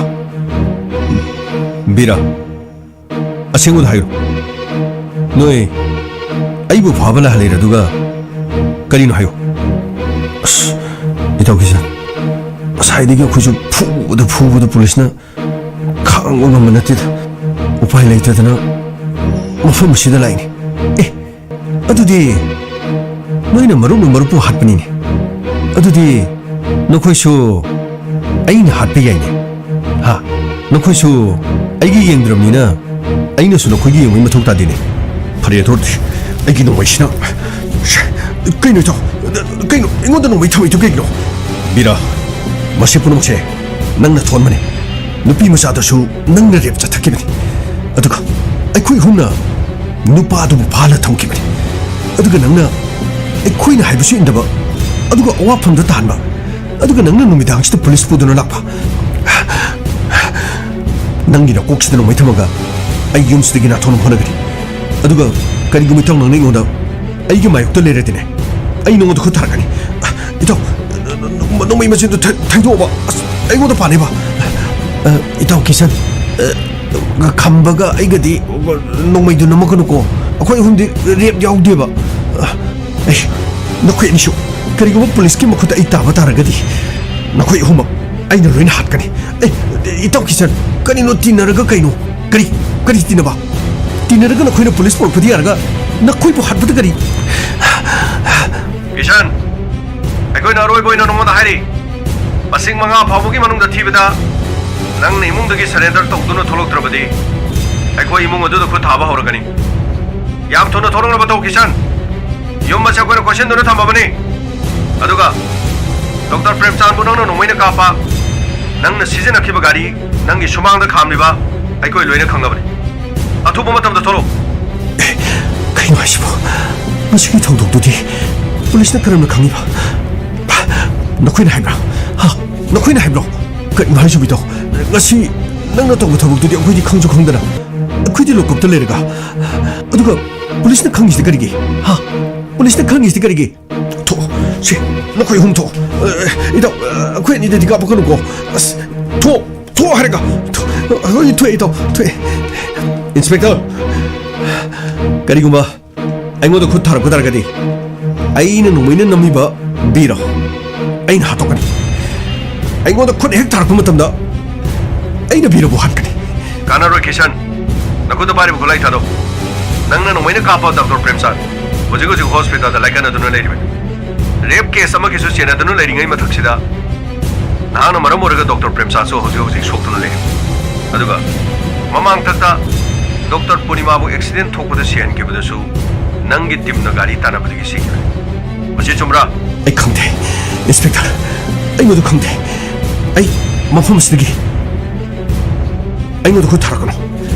ꯕꯤꯔꯥ, ꯑꯁꯦꯡꯕꯗ ꯍꯥꯏꯔꯣ꯫ ꯅꯣꯏ ꯑꯩꯕꯨ ꯐꯥꯕ ꯂꯥꯛꯍꯜꯂꯤꯔ, ꯑꯗꯨꯒ ꯀꯔꯤꯅꯣ ꯍꯥꯏꯌꯣ꯫ ꯑꯁ, ꯏꯇꯥꯎ ꯀꯤꯁꯟ, ꯉꯁꯥꯏꯗꯒꯤ ꯑꯩꯈꯣꯏꯁꯨ ꯐꯨꯕꯗ ꯐꯨꯕꯗ ꯄꯨꯂꯤꯁꯅ ꯈꯥꯡꯕ ꯉꯝꯕ ꯅꯠꯇꯦꯗ꯫ ꯎꯄꯥꯏ ꯂꯩꯇꯗꯅ ꯃꯐꯝ ꯑꯁꯤꯗ ꯂꯥꯛꯏꯅꯤ꯫ ꯑꯦ, ꯑꯗꯨꯗꯤ ꯅꯣꯏꯅ ꯃꯔꯨꯞꯅ ꯃꯔꯨꯞꯄꯨ ꯍꯥꯠꯄꯅꯤꯅꯦ꯫ ꯑꯗꯨꯗꯤ ꯅꯈꯣꯏꯁꯨ ꯑꯩꯅ ꯍꯥꯠꯄ ꯌꯥꯏꯅꯦ꯫ ꯍꯥ? ꯅꯈꯣꯏꯁꯨ ꯑꯩꯒꯤ ꯌꯦꯡꯗ꯭ꯔꯕꯅꯤꯅ ꯑꯩꯅꯁꯨ ꯅꯈꯣꯏꯒꯤ ꯌꯦꯡꯕꯒꯤ ꯃꯊꯧ ꯇꯥꯗꯦꯅꯦ꯫ ꯐꯔꯦ, ꯑꯗꯨ ꯑꯣꯏꯔꯗꯤ ꯑꯩꯒꯤ ꯅꯣꯡꯃꯩꯁꯤꯅ꯫ ꯀꯩꯅꯣ ꯏꯇꯥꯎ? ꯀꯩꯅꯣ ꯑꯩꯉꯣꯟꯗ ꯅꯣꯡꯃꯩ ꯊꯝꯃꯛꯏꯗꯨ ꯀꯩꯒꯤꯅꯣ? ꯕꯤꯔꯥ, ꯃꯁꯤ ꯄꯨꯝꯅꯃꯛꯁꯦ ꯅꯪꯅ ꯊꯣꯛꯍꯟꯕꯅꯤ꯫ ꯅꯨꯄꯤ ꯃꯆꯥꯗꯨꯁꯨ ꯅꯪꯅ ꯔꯦꯞ ꯆꯠꯊꯈꯤꯕꯅꯤ꯫ ꯑꯗꯨꯒ ꯑꯩꯈꯣꯏ ꯑꯍꯨꯝꯅ ꯅꯨꯄꯥꯗꯨꯕꯨ ꯐꯥꯍꯜꯂ ꯊꯝꯈꯤꯕꯅꯤ꯫ ꯑꯗꯨꯒ ꯅꯪꯅ ꯑꯩꯈꯣꯏꯅ ꯍꯥꯏꯕꯁꯨ ꯏꯟꯗꯕ, ꯑꯗꯨꯒ ꯑꯋꯥꯐꯝꯗ ꯇꯥꯍꯟꯕ, ꯑꯗꯨꯒ ꯅꯪꯅ ꯅꯨꯃꯤꯗꯥꯡꯁꯤꯗ ꯄꯨꯂꯤꯁ ꯄꯨꯗꯨꯅ ꯂꯥꯛꯄ꯫ ꯅꯪꯒꯤ ꯅꯀꯣꯛꯁꯤꯗ ꯅꯣꯡꯃꯩ ꯊꯝꯃꯒ ꯑꯩ ꯌꯨꯝꯁꯤꯗꯒꯤ ꯅꯥꯊꯣꯛꯅꯕ ꯍꯣꯠꯅꯒꯅꯤ꯫ ꯑꯗꯨꯒ ꯀꯔꯤꯒꯨꯝꯕ ꯏꯇꯥꯎ ꯅꯪꯅ ꯑꯩꯉꯣꯟꯗ ꯑꯩꯒꯤ ꯃꯥꯌꯣꯛꯇ ꯂꯩꯔꯗꯤꯅꯦ, ꯑꯩ ꯅꯉꯣꯟꯗ ꯈꯨꯠ ꯊꯥꯔꯛꯀꯅꯤ꯫ ꯏꯇꯥꯎ, ꯅꯣꯡꯃꯩ ꯃꯆꯤꯟꯗꯣ ꯊ-, ꯊꯩꯗꯣꯛꯑꯣꯕ꯫ ꯑꯁ, ꯑꯩꯉꯣꯟꯗ ꯄꯥꯟꯅꯩꯕ꯫ ꯑ, ꯏꯇꯥꯎ ꯀꯤꯁꯟ, ꯑ, ꯈꯝꯕꯒ ꯑꯩꯒꯗꯤ ꯅꯣꯡꯃꯩꯗꯨ ꯅꯝꯃꯛꯀꯅꯨꯀꯣ꯫ ꯑꯩꯈꯣꯏ ꯑꯍꯨꯝꯗꯤ ꯔꯦꯞ ꯌꯥꯎꯗꯦꯕ꯫ ꯑ, ꯑꯩ, ꯅꯈꯣꯏ ꯑꯅꯤꯁꯨ ꯀꯔꯤꯒꯨꯝꯕ ꯄꯨꯂꯤꯁꯀꯤ ꯃꯈꯨꯠꯇ ꯑꯩ ꯇꯥꯕ ꯇꯥꯔꯒꯗꯤ, ꯅꯈꯣꯏ ꯑꯍꯨꯝꯃꯛ ꯑꯩꯅ ꯂꯣꯏꯅ ꯍꯥꯠꯀꯅꯤ꯫ ꯑꯦ, ꯏꯇꯥꯎ ꯀꯤꯁꯟ, ꯀꯔꯤꯅꯣ ꯇꯤꯟꯅꯔꯒ ꯀꯩꯅꯣ? ꯀꯔꯤ, ꯀꯔꯤ ꯇꯤꯟꯅꯕ? ꯇꯤꯟꯅꯔꯒ ꯅꯈꯣꯏꯅ ꯄꯨꯂꯤꯁ ꯄꯨꯔꯛꯄꯗꯤ ꯌꯥꯔꯒ, ꯅꯈꯣꯏꯕꯨ ꯍꯥꯠꯄꯗ ꯀꯔꯤ? ꯀꯤꯁꯟ, ꯑꯩꯈꯣꯏꯅ ꯑꯔꯣꯏꯕ ꯑꯣꯏꯅ ꯅꯉꯣꯟꯗ ꯍꯥꯏꯔꯤ, ꯃꯁꯤꯡ ꯃꯉꯥ ꯐꯥꯎꯕꯒꯤ ꯃꯅꯨꯡꯗ ꯊꯤꯕꯗ ꯅꯪꯅ ꯏꯃꯨꯡꯗꯒꯤ ꯁꯔꯦꯟꯗꯔ ꯇꯧꯗꯨꯅ ꯊꯣꯛꯂꯛꯇ꯭ꯔꯕꯗꯤ, ꯑꯩꯈꯣꯏ ꯏꯃꯨꯡ ꯑꯗꯨꯗ ꯈꯨꯠ ꯊꯥꯕ ꯍꯧꯔꯒꯅꯤ꯫ ꯌꯥꯝ ꯊꯨꯅ ꯊꯣꯛꯂꯛꯅꯕ ꯇꯧ, ꯀꯤꯁꯟ꯫ ꯌꯨꯝ ꯑꯁꯦ ꯑꯩꯈꯣꯏꯅ ꯀꯣꯏꯁꯤꯟꯗꯨꯅ ꯊꯝꯃꯕꯅꯤ꯫ ꯑꯗꯨꯒ ꯗꯣꯛꯇꯔ ꯄ꯭ꯔꯦꯝꯆꯥꯟꯕꯨ ꯅꯪꯅ ꯅꯣꯡꯃꯩꯅ ꯀꯥꯞꯄ, ꯅꯪꯅ ꯁꯤꯖꯤꯟꯅꯈꯤꯕ ꯒꯥꯔꯤ, ꯅꯪꯒꯤ ꯁꯨꯃꯥꯡꯗ ꯈꯥꯝꯂꯤꯕ, ꯑꯩꯈꯣꯏ ꯂꯣꯏꯅ ꯈꯪꯂꯕꯅꯤ꯫ ꯑꯊꯨꯕ ꯃꯇꯝꯗ ꯊꯣꯛꯂꯛꯎ꯫ ꯑꯦ, ꯀꯩꯅꯣ ꯍꯥꯏꯁꯤꯕꯣ? ꯃꯁꯤꯒꯤ ꯊꯧꯗꯣꯛꯇꯨꯗꯤ ꯄꯨꯂꯤꯁꯅ ꯀꯔꯝꯅ ꯈꯪꯉꯤꯕ? ꯅꯈꯣꯏꯅ ꯍꯥꯏꯕ꯭ꯔꯥ? ꯍꯥ? ꯅꯈꯣꯏꯅ ꯍꯥꯏꯕ꯭ꯔꯣ? ꯀꯔꯤꯅꯣ ꯍꯥꯏꯁꯤꯕꯣ, ꯏꯇꯥꯎ? ꯉꯁꯤ ꯅꯪꯅ ꯇꯧꯕ ꯊꯕꯛꯇꯨꯗꯤ ꯑꯩꯈꯣꯏꯗꯤ ꯈꯪꯁꯨ ꯈꯪꯗꯅ, ꯑꯩꯈꯣꯏꯗꯤ ꯂꯣꯀꯞꯇ ꯂꯩꯔꯒ, ꯑꯗꯨꯒ ꯄꯨꯂꯤꯁꯅ ꯈꯪꯉꯤꯁꯤꯗꯤ ꯀꯔꯤꯒꯤ? ꯍꯥ? ꯄꯨꯂꯤꯁꯅ ꯈꯪꯉꯤꯁꯤꯗꯤ ꯀꯔꯤꯒꯤ? ꯊꯣꯛ-, ꯁꯤ, ꯅꯈꯣꯏ ꯑꯍꯨꯝ ꯊꯣꯛꯑꯣ꯫ ꯑ, ꯏꯇꯥꯎ, ꯑ, ꯑꯩꯈꯣꯏ ꯑꯅꯤꯗꯗꯤ ꯀꯥꯞꯄꯛꯀꯅꯨꯀꯣ꯫ ꯑꯁ, ꯊꯣꯛꯑꯣ, ꯊꯣꯛꯑꯣ ꯍꯥꯏꯔꯒ꯫ ꯊꯣꯛ-, ꯍꯣꯏ, ꯊꯣꯛꯑꯦ, ꯏꯇꯥꯎ, ꯊꯣꯛꯑꯦ꯫ ꯏꯟꯁꯄꯦꯛꯇꯔ, ꯀꯔꯤꯒꯨꯝꯕ ꯑꯩꯉꯣꯟꯗ ꯈꯨꯠ ꯊꯥꯔꯛꯄ ꯇꯥꯔꯒꯗꯤ, ꯑꯩꯅ ꯅꯣꯡꯃꯩꯅ ꯅꯝꯃꯤꯕ ꯕꯤꯔ ꯑꯩꯅ ꯍꯥꯠꯇꯣꯛꯀꯅꯤ꯫ ꯑꯩꯉꯣꯟꯗ ꯈꯨꯠ ꯍꯦꯛ ꯊꯥꯔꯛꯄ ꯃꯇꯝꯗ, ꯑꯩꯅ ꯕꯤꯔꯕꯨ ꯍꯥꯠꯀꯅꯤ꯫ ꯀꯥꯟꯅꯔꯣꯏ ꯀꯤꯁꯟ, ꯅꯈꯨꯠꯇ ꯄꯥꯏꯔꯤꯕ ꯈꯨꯠꯂꯥꯏ ꯊꯥꯗꯣꯛ꯫ ꯅꯪꯅ ꯅꯣꯡꯃꯩꯅ ꯀꯥꯞꯄ ꯗꯣꯛꯇꯔ ꯄ꯭ꯔꯦꯝꯆꯥꯟ ꯍꯧꯖꯤꯛ ꯍꯧꯖꯤꯛ ꯍꯣꯁꯄꯤꯇꯥꯜꯗ ꯂꯥꯏꯀꯠꯅꯗꯨꯅ ꯂꯩꯔꯤꯕꯅꯤ꯫ ꯔꯦꯞ ꯀꯦꯁ ꯑꯃꯒꯤꯁꯨ ꯆꯦꯟꯅꯗꯨꯅ ꯂꯩꯔꯤꯉꯩ ꯃꯊꯛꯁꯤꯗ, ꯅꯍꯥꯛꯅ ꯃꯔꯝ ꯑꯣꯏꯔꯒ ꯗꯣꯛꯇꯔ ꯄ꯭ꯔꯦꯝꯆꯥꯟꯁꯨ ꯍꯧꯖꯤꯛ ꯍꯧꯖꯤꯛ ꯁꯣꯛꯇꯨꯅ ꯂꯩꯔꯤ꯫ ꯑꯗꯨꯒ ꯃꯃꯥꯡꯊꯛꯇ ꯗꯣꯛꯇꯔ ꯄꯨꯔꯅꯤꯃꯥꯕꯨ ꯑꯦꯛꯁꯤꯗꯦꯟ ꯊꯣꯛꯄꯗ ꯁꯤꯍꯟꯈꯤꯕꯗꯁꯨ ꯅꯪꯒꯤ ꯇꯤꯝꯅ ꯒꯥꯔꯤ ꯇꯥꯟꯅꯕꯗꯒꯤ ꯁꯤꯈꯤꯕꯅꯤ꯫ ꯃꯁꯤ ꯆꯨꯝꯕ꯭ꯔꯥ? ꯑꯩ ꯈꯪꯗꯦ, ꯏꯟꯁꯄꯦꯛꯇꯔ꯫ ꯑꯩ ꯃꯗꯨ ꯈꯪꯗꯦ꯫ ꯑꯩ ꯃꯐꯝ ꯑꯁꯤꯗꯒꯤ, ꯑꯩꯉꯣꯟꯗ ꯈꯨꯠ ꯊꯥꯔꯛꯀꯅꯨ꯫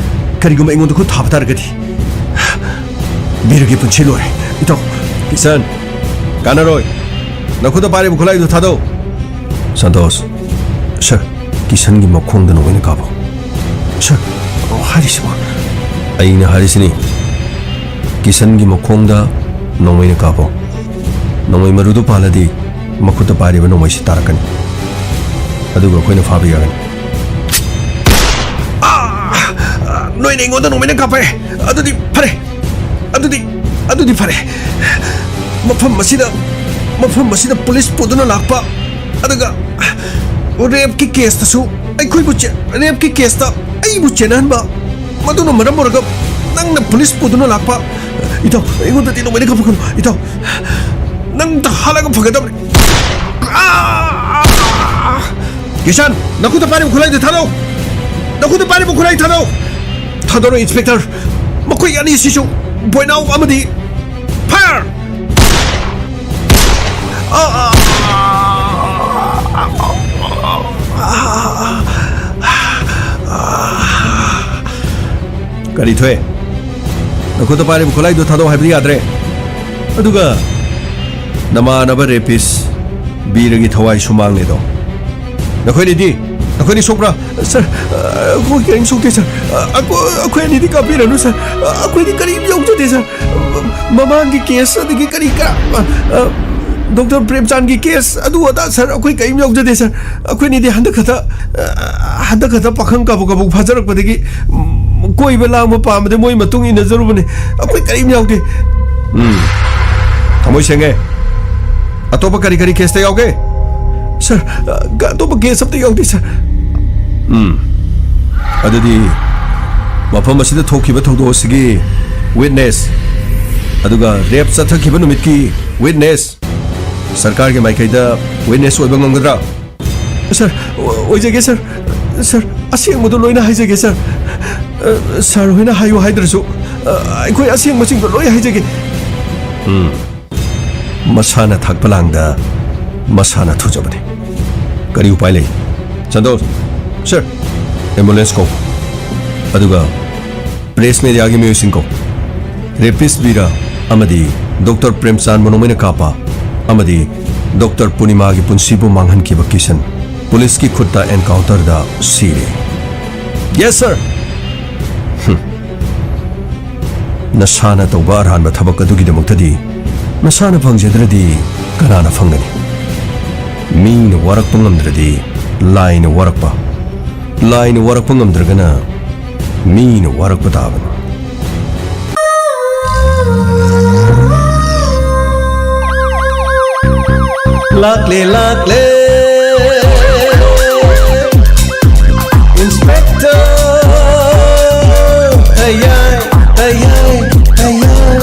ꯀꯔꯤꯒꯨꯝꯕ ꯑꯩꯉꯣꯟꯗ ꯈꯨꯠ ꯊꯥꯕ ꯇꯥꯔꯒꯗꯤ, ꯕꯤꯔꯒꯤ ꯄꯨꯟꯁꯤ ꯂꯣꯏꯔꯦ꯫ ꯏꯇꯥꯎ꯫ ꯀꯤꯁꯟ, ꯀꯥꯟꯅꯔꯣꯏ꯫ ꯅꯈꯨꯠꯇ ꯄꯥꯏꯔꯤꯕ ꯈꯨꯠꯂꯥꯏꯗꯨ ꯊꯥꯗꯧ꯫ ꯁꯟꯇꯣꯁ꯫ ꯁꯔ, ꯀꯤꯁꯟꯒꯤ ꯃꯈꯣꯡꯗ ꯅꯣꯡꯃꯩꯅ ꯀꯥꯞꯄꯣ꯫ ꯁꯔ, ꯍꯥꯏꯔꯤꯁꯤꯕꯣ? ꯑꯩꯅ ꯍꯥꯏꯔꯤꯁꯤꯅꯤ, ꯀꯤꯁꯟꯒꯤ ꯃꯈꯣꯡꯗ ꯅꯣꯡꯃꯩꯅ ꯀꯥꯞꯄꯣ꯫ ꯅꯣꯡꯃꯩ ꯃꯔꯨꯗꯨ ꯄꯥꯜꯂꯗꯤ ꯃꯈꯨꯠꯇ ꯄꯥꯏꯔꯤꯕ ꯅꯣꯡꯃꯩꯁꯤ ꯇꯥꯔꯛꯀꯅꯤ, ꯑꯗꯨꯒ ꯑꯩꯈꯣꯏꯅ ꯐꯥꯕ ꯌꯥꯒꯅꯤ꯫ ꯑꯥ! ꯅꯣꯏꯅ ꯑꯩꯉꯣꯟꯗ ꯅꯣꯡꯃꯩꯅ ꯀꯥꯞꯄꯛꯑꯦ꯫ ꯑꯗꯨꯗꯤ ꯐꯔꯦ꯫ ꯑꯗꯨꯗꯤ, ꯑꯗꯨꯗꯤ ꯐꯔꯦ꯫ ꯃꯐꯝ ꯑꯁꯤꯗ, ꯃꯐꯝ ꯑꯁꯤꯗ ꯄꯨꯂꯤꯁ ꯄꯨꯗꯨꯅ ꯂꯥꯛꯄ, ꯑꯗꯨꯒ ꯔꯦꯞꯀꯤ ꯀꯦꯁꯇꯁꯨ ꯑꯩꯈꯣꯏꯕꯨ ꯆꯦ-, ꯔꯦꯞꯀꯤ ꯀꯦꯁꯇ ꯑꯩꯕꯨ ꯆꯦꯟꯅꯍꯟꯕ, ꯃꯗꯨꯅ ꯃꯔꯝ ꯑꯣꯏꯔꯒ ꯅꯪꯅ ꯄꯨꯂꯤꯁ ꯄꯨꯗꯨꯅ ꯂꯥꯛꯄ꯫ ꯏꯇꯥꯎ, ꯑꯩꯉꯣꯟꯗꯗꯤ ꯅꯣꯡꯃꯩꯅ ꯀꯥꯞꯄꯛꯀꯅꯨ, ꯏꯇꯥꯎ꯫ ꯅꯪꯇ ꯍꯥꯠꯂꯒ ꯐꯒꯗꯕꯅꯤ꯫ ꯑꯥ! ꯀꯤꯁꯟ, ꯅꯈꯨꯠꯇ ꯄꯥꯏꯔꯤꯕ ꯈꯨꯠꯂꯥꯏꯗꯨ ꯊꯥꯗꯧ! ꯅꯈꯨꯠꯇ ꯄꯥꯏꯔꯤꯕ ꯈꯨꯠꯂꯥꯏ ꯊꯥꯗꯧ! ꯊꯥꯗꯧꯔꯣ, ꯏꯟꯁꯄꯦꯛꯇꯔ꯫ ꯃꯈꯣꯏ ꯑꯅꯤꯁꯤꯁꯨ ꯕꯣꯏꯅꯥꯎ ꯑꯃꯗꯤ ꯐꯥꯌꯔ! ꯑꯥ! ꯀꯔꯤ ꯊꯣꯛꯑꯦ? ꯅꯈꯨꯠꯇ ꯄꯥꯏꯔꯤꯕ ꯈꯨꯠꯂꯥꯏꯗꯨ ꯊꯥꯗꯧ ꯍꯥꯏꯕꯗꯤ ꯌꯥꯗ꯭ꯔꯦ꯫ ꯑꯗꯨꯒ ꯅꯃꯥꯟꯅꯕ ꯔꯦꯄꯤꯁ ꯕꯤꯔꯒꯤ ꯊꯋꯥꯏ ꯁꯨꯃꯥꯡꯂꯦꯗꯣ꯫ ꯅꯈꯣꯏꯅꯤꯗꯤ? ꯅꯈꯣꯏꯅꯤ ꯁꯣꯛꯄ꯭ꯔꯥ? ꯁꯔ, ꯑꯩꯈꯣꯏ ꯀꯔꯤꯝ ꯁꯣꯛꯇꯦ, ꯁꯔ꯫ ꯑꯩꯈꯣꯏ, ꯑꯩꯈꯣꯏ ꯑꯅꯤꯗꯤ ꯀꯥꯞꯄꯤꯔꯅꯨ, ꯁꯔ꯫ ꯑꯩꯈꯣꯏꯗꯤ ꯀꯔꯤꯝ ꯌꯥꯎꯖꯗꯦ, ꯁꯔ꯫ ꯃꯃꯥꯡꯒꯤ ꯀꯦꯁ ꯑꯗꯒꯤ ꯀꯔꯤ ꯀꯔꯥ, ꯑ, ꯑ, ꯗꯣꯛꯇꯔ ꯄ꯭ꯔꯦꯝꯆꯥꯟꯒꯤ ꯀꯦꯁ ꯑꯗꯨ ꯑꯗꯥ, ꯁꯥꯔ, ꯑꯩꯈꯣꯏ ꯀꯔꯤꯝ ꯌꯥꯎꯖꯗꯦ, ꯁꯥꯔ꯫ ꯑꯩꯈꯣꯏꯅꯤꯗꯤ ꯍꯟꯗꯛ ꯈꯛꯇ, ꯑ, ꯍꯟꯗꯛ ꯈꯛꯇ ꯄꯥꯈꯪ ꯀꯥꯕꯣꯛ ꯀꯥꯕꯣꯛ ꯐꯥꯖꯔꯛꯄꯗꯒꯤ, ꯎꯝ, ꯀꯣꯏꯕ ꯂꯥꯡꯕ ꯄꯥꯝꯕꯗ ꯃꯣꯏ ꯃꯇꯨꯡ ꯏꯟꯅꯖꯔꯨꯕꯅꯦ꯫ ꯑꯩꯈꯣꯏ ꯀꯔꯤꯝ ꯌꯥꯎꯗꯦ꯫ ꯎꯝ, ꯊꯃꯣꯏ ꯁꯦꯡꯉꯦ꯫ ꯑꯇꯣꯞꯄ ꯀꯔꯤ ꯀꯔꯤ ꯀꯦꯁꯇ ꯌꯥꯎꯒꯦ? ꯁꯥꯔ, ꯑ, ꯑꯇꯣꯞꯄ ꯀꯦꯁ ꯑꯝꯇ ꯌꯥꯎꯗꯦ, ꯁꯥꯔ꯫ ꯎꯝ, ꯑꯗꯨꯗꯤ ꯃꯐꯝ ꯑꯁꯤꯗ ꯊꯣꯛꯈꯤꯕ ꯊꯧꯗꯣꯛ ꯑꯁꯤꯒꯤ ꯋꯤꯠꯅꯦꯁ, ꯑꯗꯨꯒ ꯔꯦꯞ ꯆꯠꯊꯈꯤꯕ ꯅꯨꯃꯤꯠꯀꯤ ꯋꯤꯠꯅꯦꯁ, ꯁꯔꯀꯥꯔꯒꯤ ꯃꯥꯏꯀꯩꯗ ꯋꯤꯠꯅꯦꯁ ꯑꯣꯏꯕ ꯉꯝꯒꯗ꯭ꯔꯥ? ꯁꯥꯔ, ꯑꯣ-, ꯑꯣꯏꯖꯒꯦ, ꯁꯥꯔ꯫ ꯁꯥꯔ, ꯑꯁꯦꯡꯕꯗꯣ ꯂꯣꯏꯅ ꯍꯥꯏꯖꯒꯦ, ꯁꯥꯔ꯫ ꯑ, ꯁꯥꯔ ꯍꯣꯏꯅ ꯍꯥꯏꯌꯨ ꯍꯥꯏꯗ꯭ꯔꯁꯨ, ꯑ, ꯑꯩꯈꯣꯏ ꯑꯁꯦꯡꯕꯁꯤꯡꯗꯣ ꯂꯣꯏ ꯍꯥꯏꯖꯒꯦ꯫ ꯎꯝ꯫ ꯃꯁꯥꯅ ꯊꯛꯄ ꯂꯥꯡꯗ ꯃꯁꯥꯅ ꯊꯨꯖꯕꯅꯤ꯫ ꯀꯔꯤ ꯎꯄꯥꯏ ꯂꯩ? ꯁꯟꯇꯣꯁ, ꯁꯥꯔ꯫ ꯑꯦꯝꯕꯨꯂꯦꯟꯁ ꯀꯧ꯫ ꯑꯗꯨꯒ ꯄ꯭ꯔꯦꯁ ꯃꯦꯗꯤꯌꯥꯒꯤ ꯃꯤꯑꯣꯏꯁꯤꯡ ꯀꯧ꯫ ꯔꯦꯄꯤꯁ ꯕꯤꯔꯥ ꯑꯃꯗꯤ ꯗꯣꯛꯇꯔ ꯄ꯭ꯔꯦꯝꯆꯥꯟꯕꯨ ꯅꯣꯡꯃꯩꯅ ꯀꯥꯞꯄ ꯑꯃꯗꯤ ꯗꯣꯛꯇꯔ ꯄꯨꯔꯅꯤꯃꯥꯒꯤ ꯄꯨꯟꯁꯤꯕꯨ ꯃꯥꯡꯍꯟꯈꯤꯕ ꯀꯤꯁꯟ ꯄꯨꯂꯤꯁꯀꯤ ꯈꯨꯠꯇ ꯑꯦꯟꯀꯥꯎꯟꯇꯔꯗ ꯁꯤꯔꯦ꯫ ꯌꯦꯁ, ꯁꯥꯔ꯫ ꯍꯨꯝ꯫ ꯅꯁꯥꯅ ꯇꯧꯕ ꯑꯔꯥꯟꯕ ꯊꯕꯛ ꯑꯗꯨꯒꯤꯗꯃꯛꯇꯗꯤ ꯅꯁꯥꯅ ꯐꯪꯖꯗ꯭ꯔꯗꯤ ꯀꯅꯥꯅ ꯐꯪꯒꯅꯤ? ꯃꯤꯅ ꯋꯥꯔꯛꯄ ꯉꯝꯗ꯭ꯔꯗꯤ ꯂꯥꯏꯅ ꯋꯥꯔꯛꯄ, ꯂꯥꯏꯅ ꯋꯥꯔꯛꯄ ꯉꯝꯗ꯭ꯔꯒꯅ ꯃꯤꯅ ꯋꯥꯔꯛꯄ ꯇꯥꯕꯅꯤ꯫ ꯂꯥꯛꯂꯦ, ꯂꯥꯛꯂꯦ, ꯏꯟꯁꯄꯦꯛꯇꯔ꯫ ꯑꯌꯥꯏ, ꯑꯌꯥꯏ, ꯑꯌꯥꯏ꯫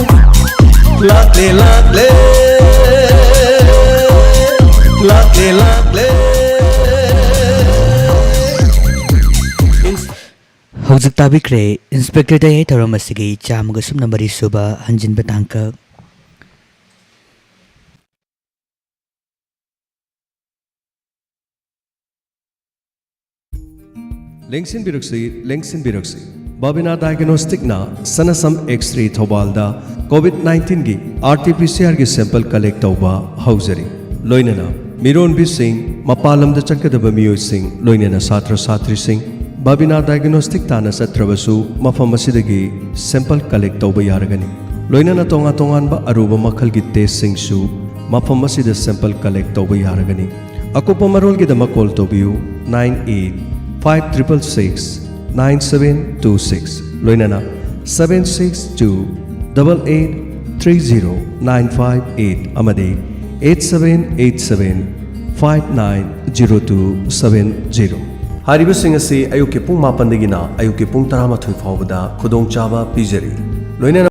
ꯂꯥꯛꯂꯦ, ꯂꯥꯛꯂꯦ, ꯂꯥꯛꯂꯦ, ꯂꯥꯛꯂꯦ꯫ ꯍꯧꯖꯤꯛ ꯇꯥꯕꯤꯈ꯭ꯔꯦ ꯏꯟꯁꯄꯦꯛꯇꯔꯗ ꯑꯩ ꯊꯧꯔꯝ ꯑꯁꯤꯒꯤ ꯆꯥꯝꯃꯒ ꯁꯨꯞꯅ ꯃꯔꯤ ꯁꯨꯕ ꯍꯟꯖꯤꯟꯕ ꯇꯥꯡꯀꯛ꯫ ꯂꯦꯡꯁꯤꯟꯕꯤꯔꯛꯁꯤ, ꯂꯦꯡꯁꯤꯟꯕꯤꯔꯛꯁꯤ꯫ ꯕꯥꯕꯤꯅꯥ ꯗꯥꯏꯒꯅꯣꯁꯇꯤꯛꯅ ꯁꯅꯥꯁꯝ ꯑꯦꯛꯁ ꯔꯦ ꯊꯧꯕꯥꯜꯗ ꯀꯣꯚꯤꯗ ꯅꯥꯏꯟꯇꯤꯟꯒꯤ ꯑꯥꯔ ꯇꯤ ꯄꯤ ꯁꯤ ꯑꯥꯔꯒꯤ ꯁꯦꯝꯄꯜ ꯀꯂꯦꯛ ꯇꯧꯕ ꯍꯧꯖꯔꯤ꯫ ꯂꯣꯏꯅꯅ ꯃꯤꯔꯣꯟꯕꯤꯁꯤꯡ, ꯃꯄꯥꯟ ꯂꯝꯗ ꯆꯠꯀꯗꯕ ꯃꯤꯑꯣꯏꯁꯤꯡ, ꯂꯣꯏꯅꯅ ꯁꯥꯇ꯭ꯔ ꯁꯥꯇ꯭ꯔꯤꯁꯤꯡ, ꯕꯥꯕꯤꯅꯥ ꯗꯥꯏꯒꯅꯣꯁꯇꯤꯛ ꯇꯥꯟꯅ ꯆꯠꯇ꯭ꯔꯕꯁꯨ ꯃꯐꯝ ꯑꯁꯤꯗꯒꯤ ꯁꯦꯝꯄꯜ ꯀꯂꯦꯛ ꯇꯧꯕ ꯌꯥꯔꯒꯅꯤ꯫ ꯂꯣꯏꯅꯅ ꯇꯣꯉꯥꯟ ꯇꯣꯉꯥꯟꯕ ꯑꯔꯨꯕ ꯃꯈꯜꯒꯤ ꯇꯦꯁꯁꯤꯡꯁꯨ ꯃꯐꯝ ꯑꯁꯤꯗ sample collect ꯇꯧꯕ ꯌꯥꯔꯒꯅꯤ꯫ ꯑꯀꯨꯞꯄ ꯃꯔꯣꯜꯒꯤꯗꯃꯛ call ꯇꯧꯕꯤꯌꯨ nine eight five triple six nine seven two six, ꯂꯣꯏꯅꯅ seven six two double eight three zero nine five eight ꯑꯃꯗꯤ eight seven eight seven five nine zero two seven zero꯫ ꯍꯥꯏꯔꯤꯕꯁꯤꯡ ꯑꯁꯤ ꯑꯌꯨꯛꯀꯤ ꯄꯨꯡ ꯃꯥꯄꯟꯗꯒꯤꯅ ꯑꯌꯨꯛꯀꯤ ꯄꯨꯡ ꯇꯔꯥꯃꯥꯊꯣꯏ ꯐꯥꯎꯕꯗ ꯈꯨꯗꯣꯡꯆꯥꯕ ꯄꯤꯖꯔꯤ꯫ ꯂꯣꯏꯅꯅ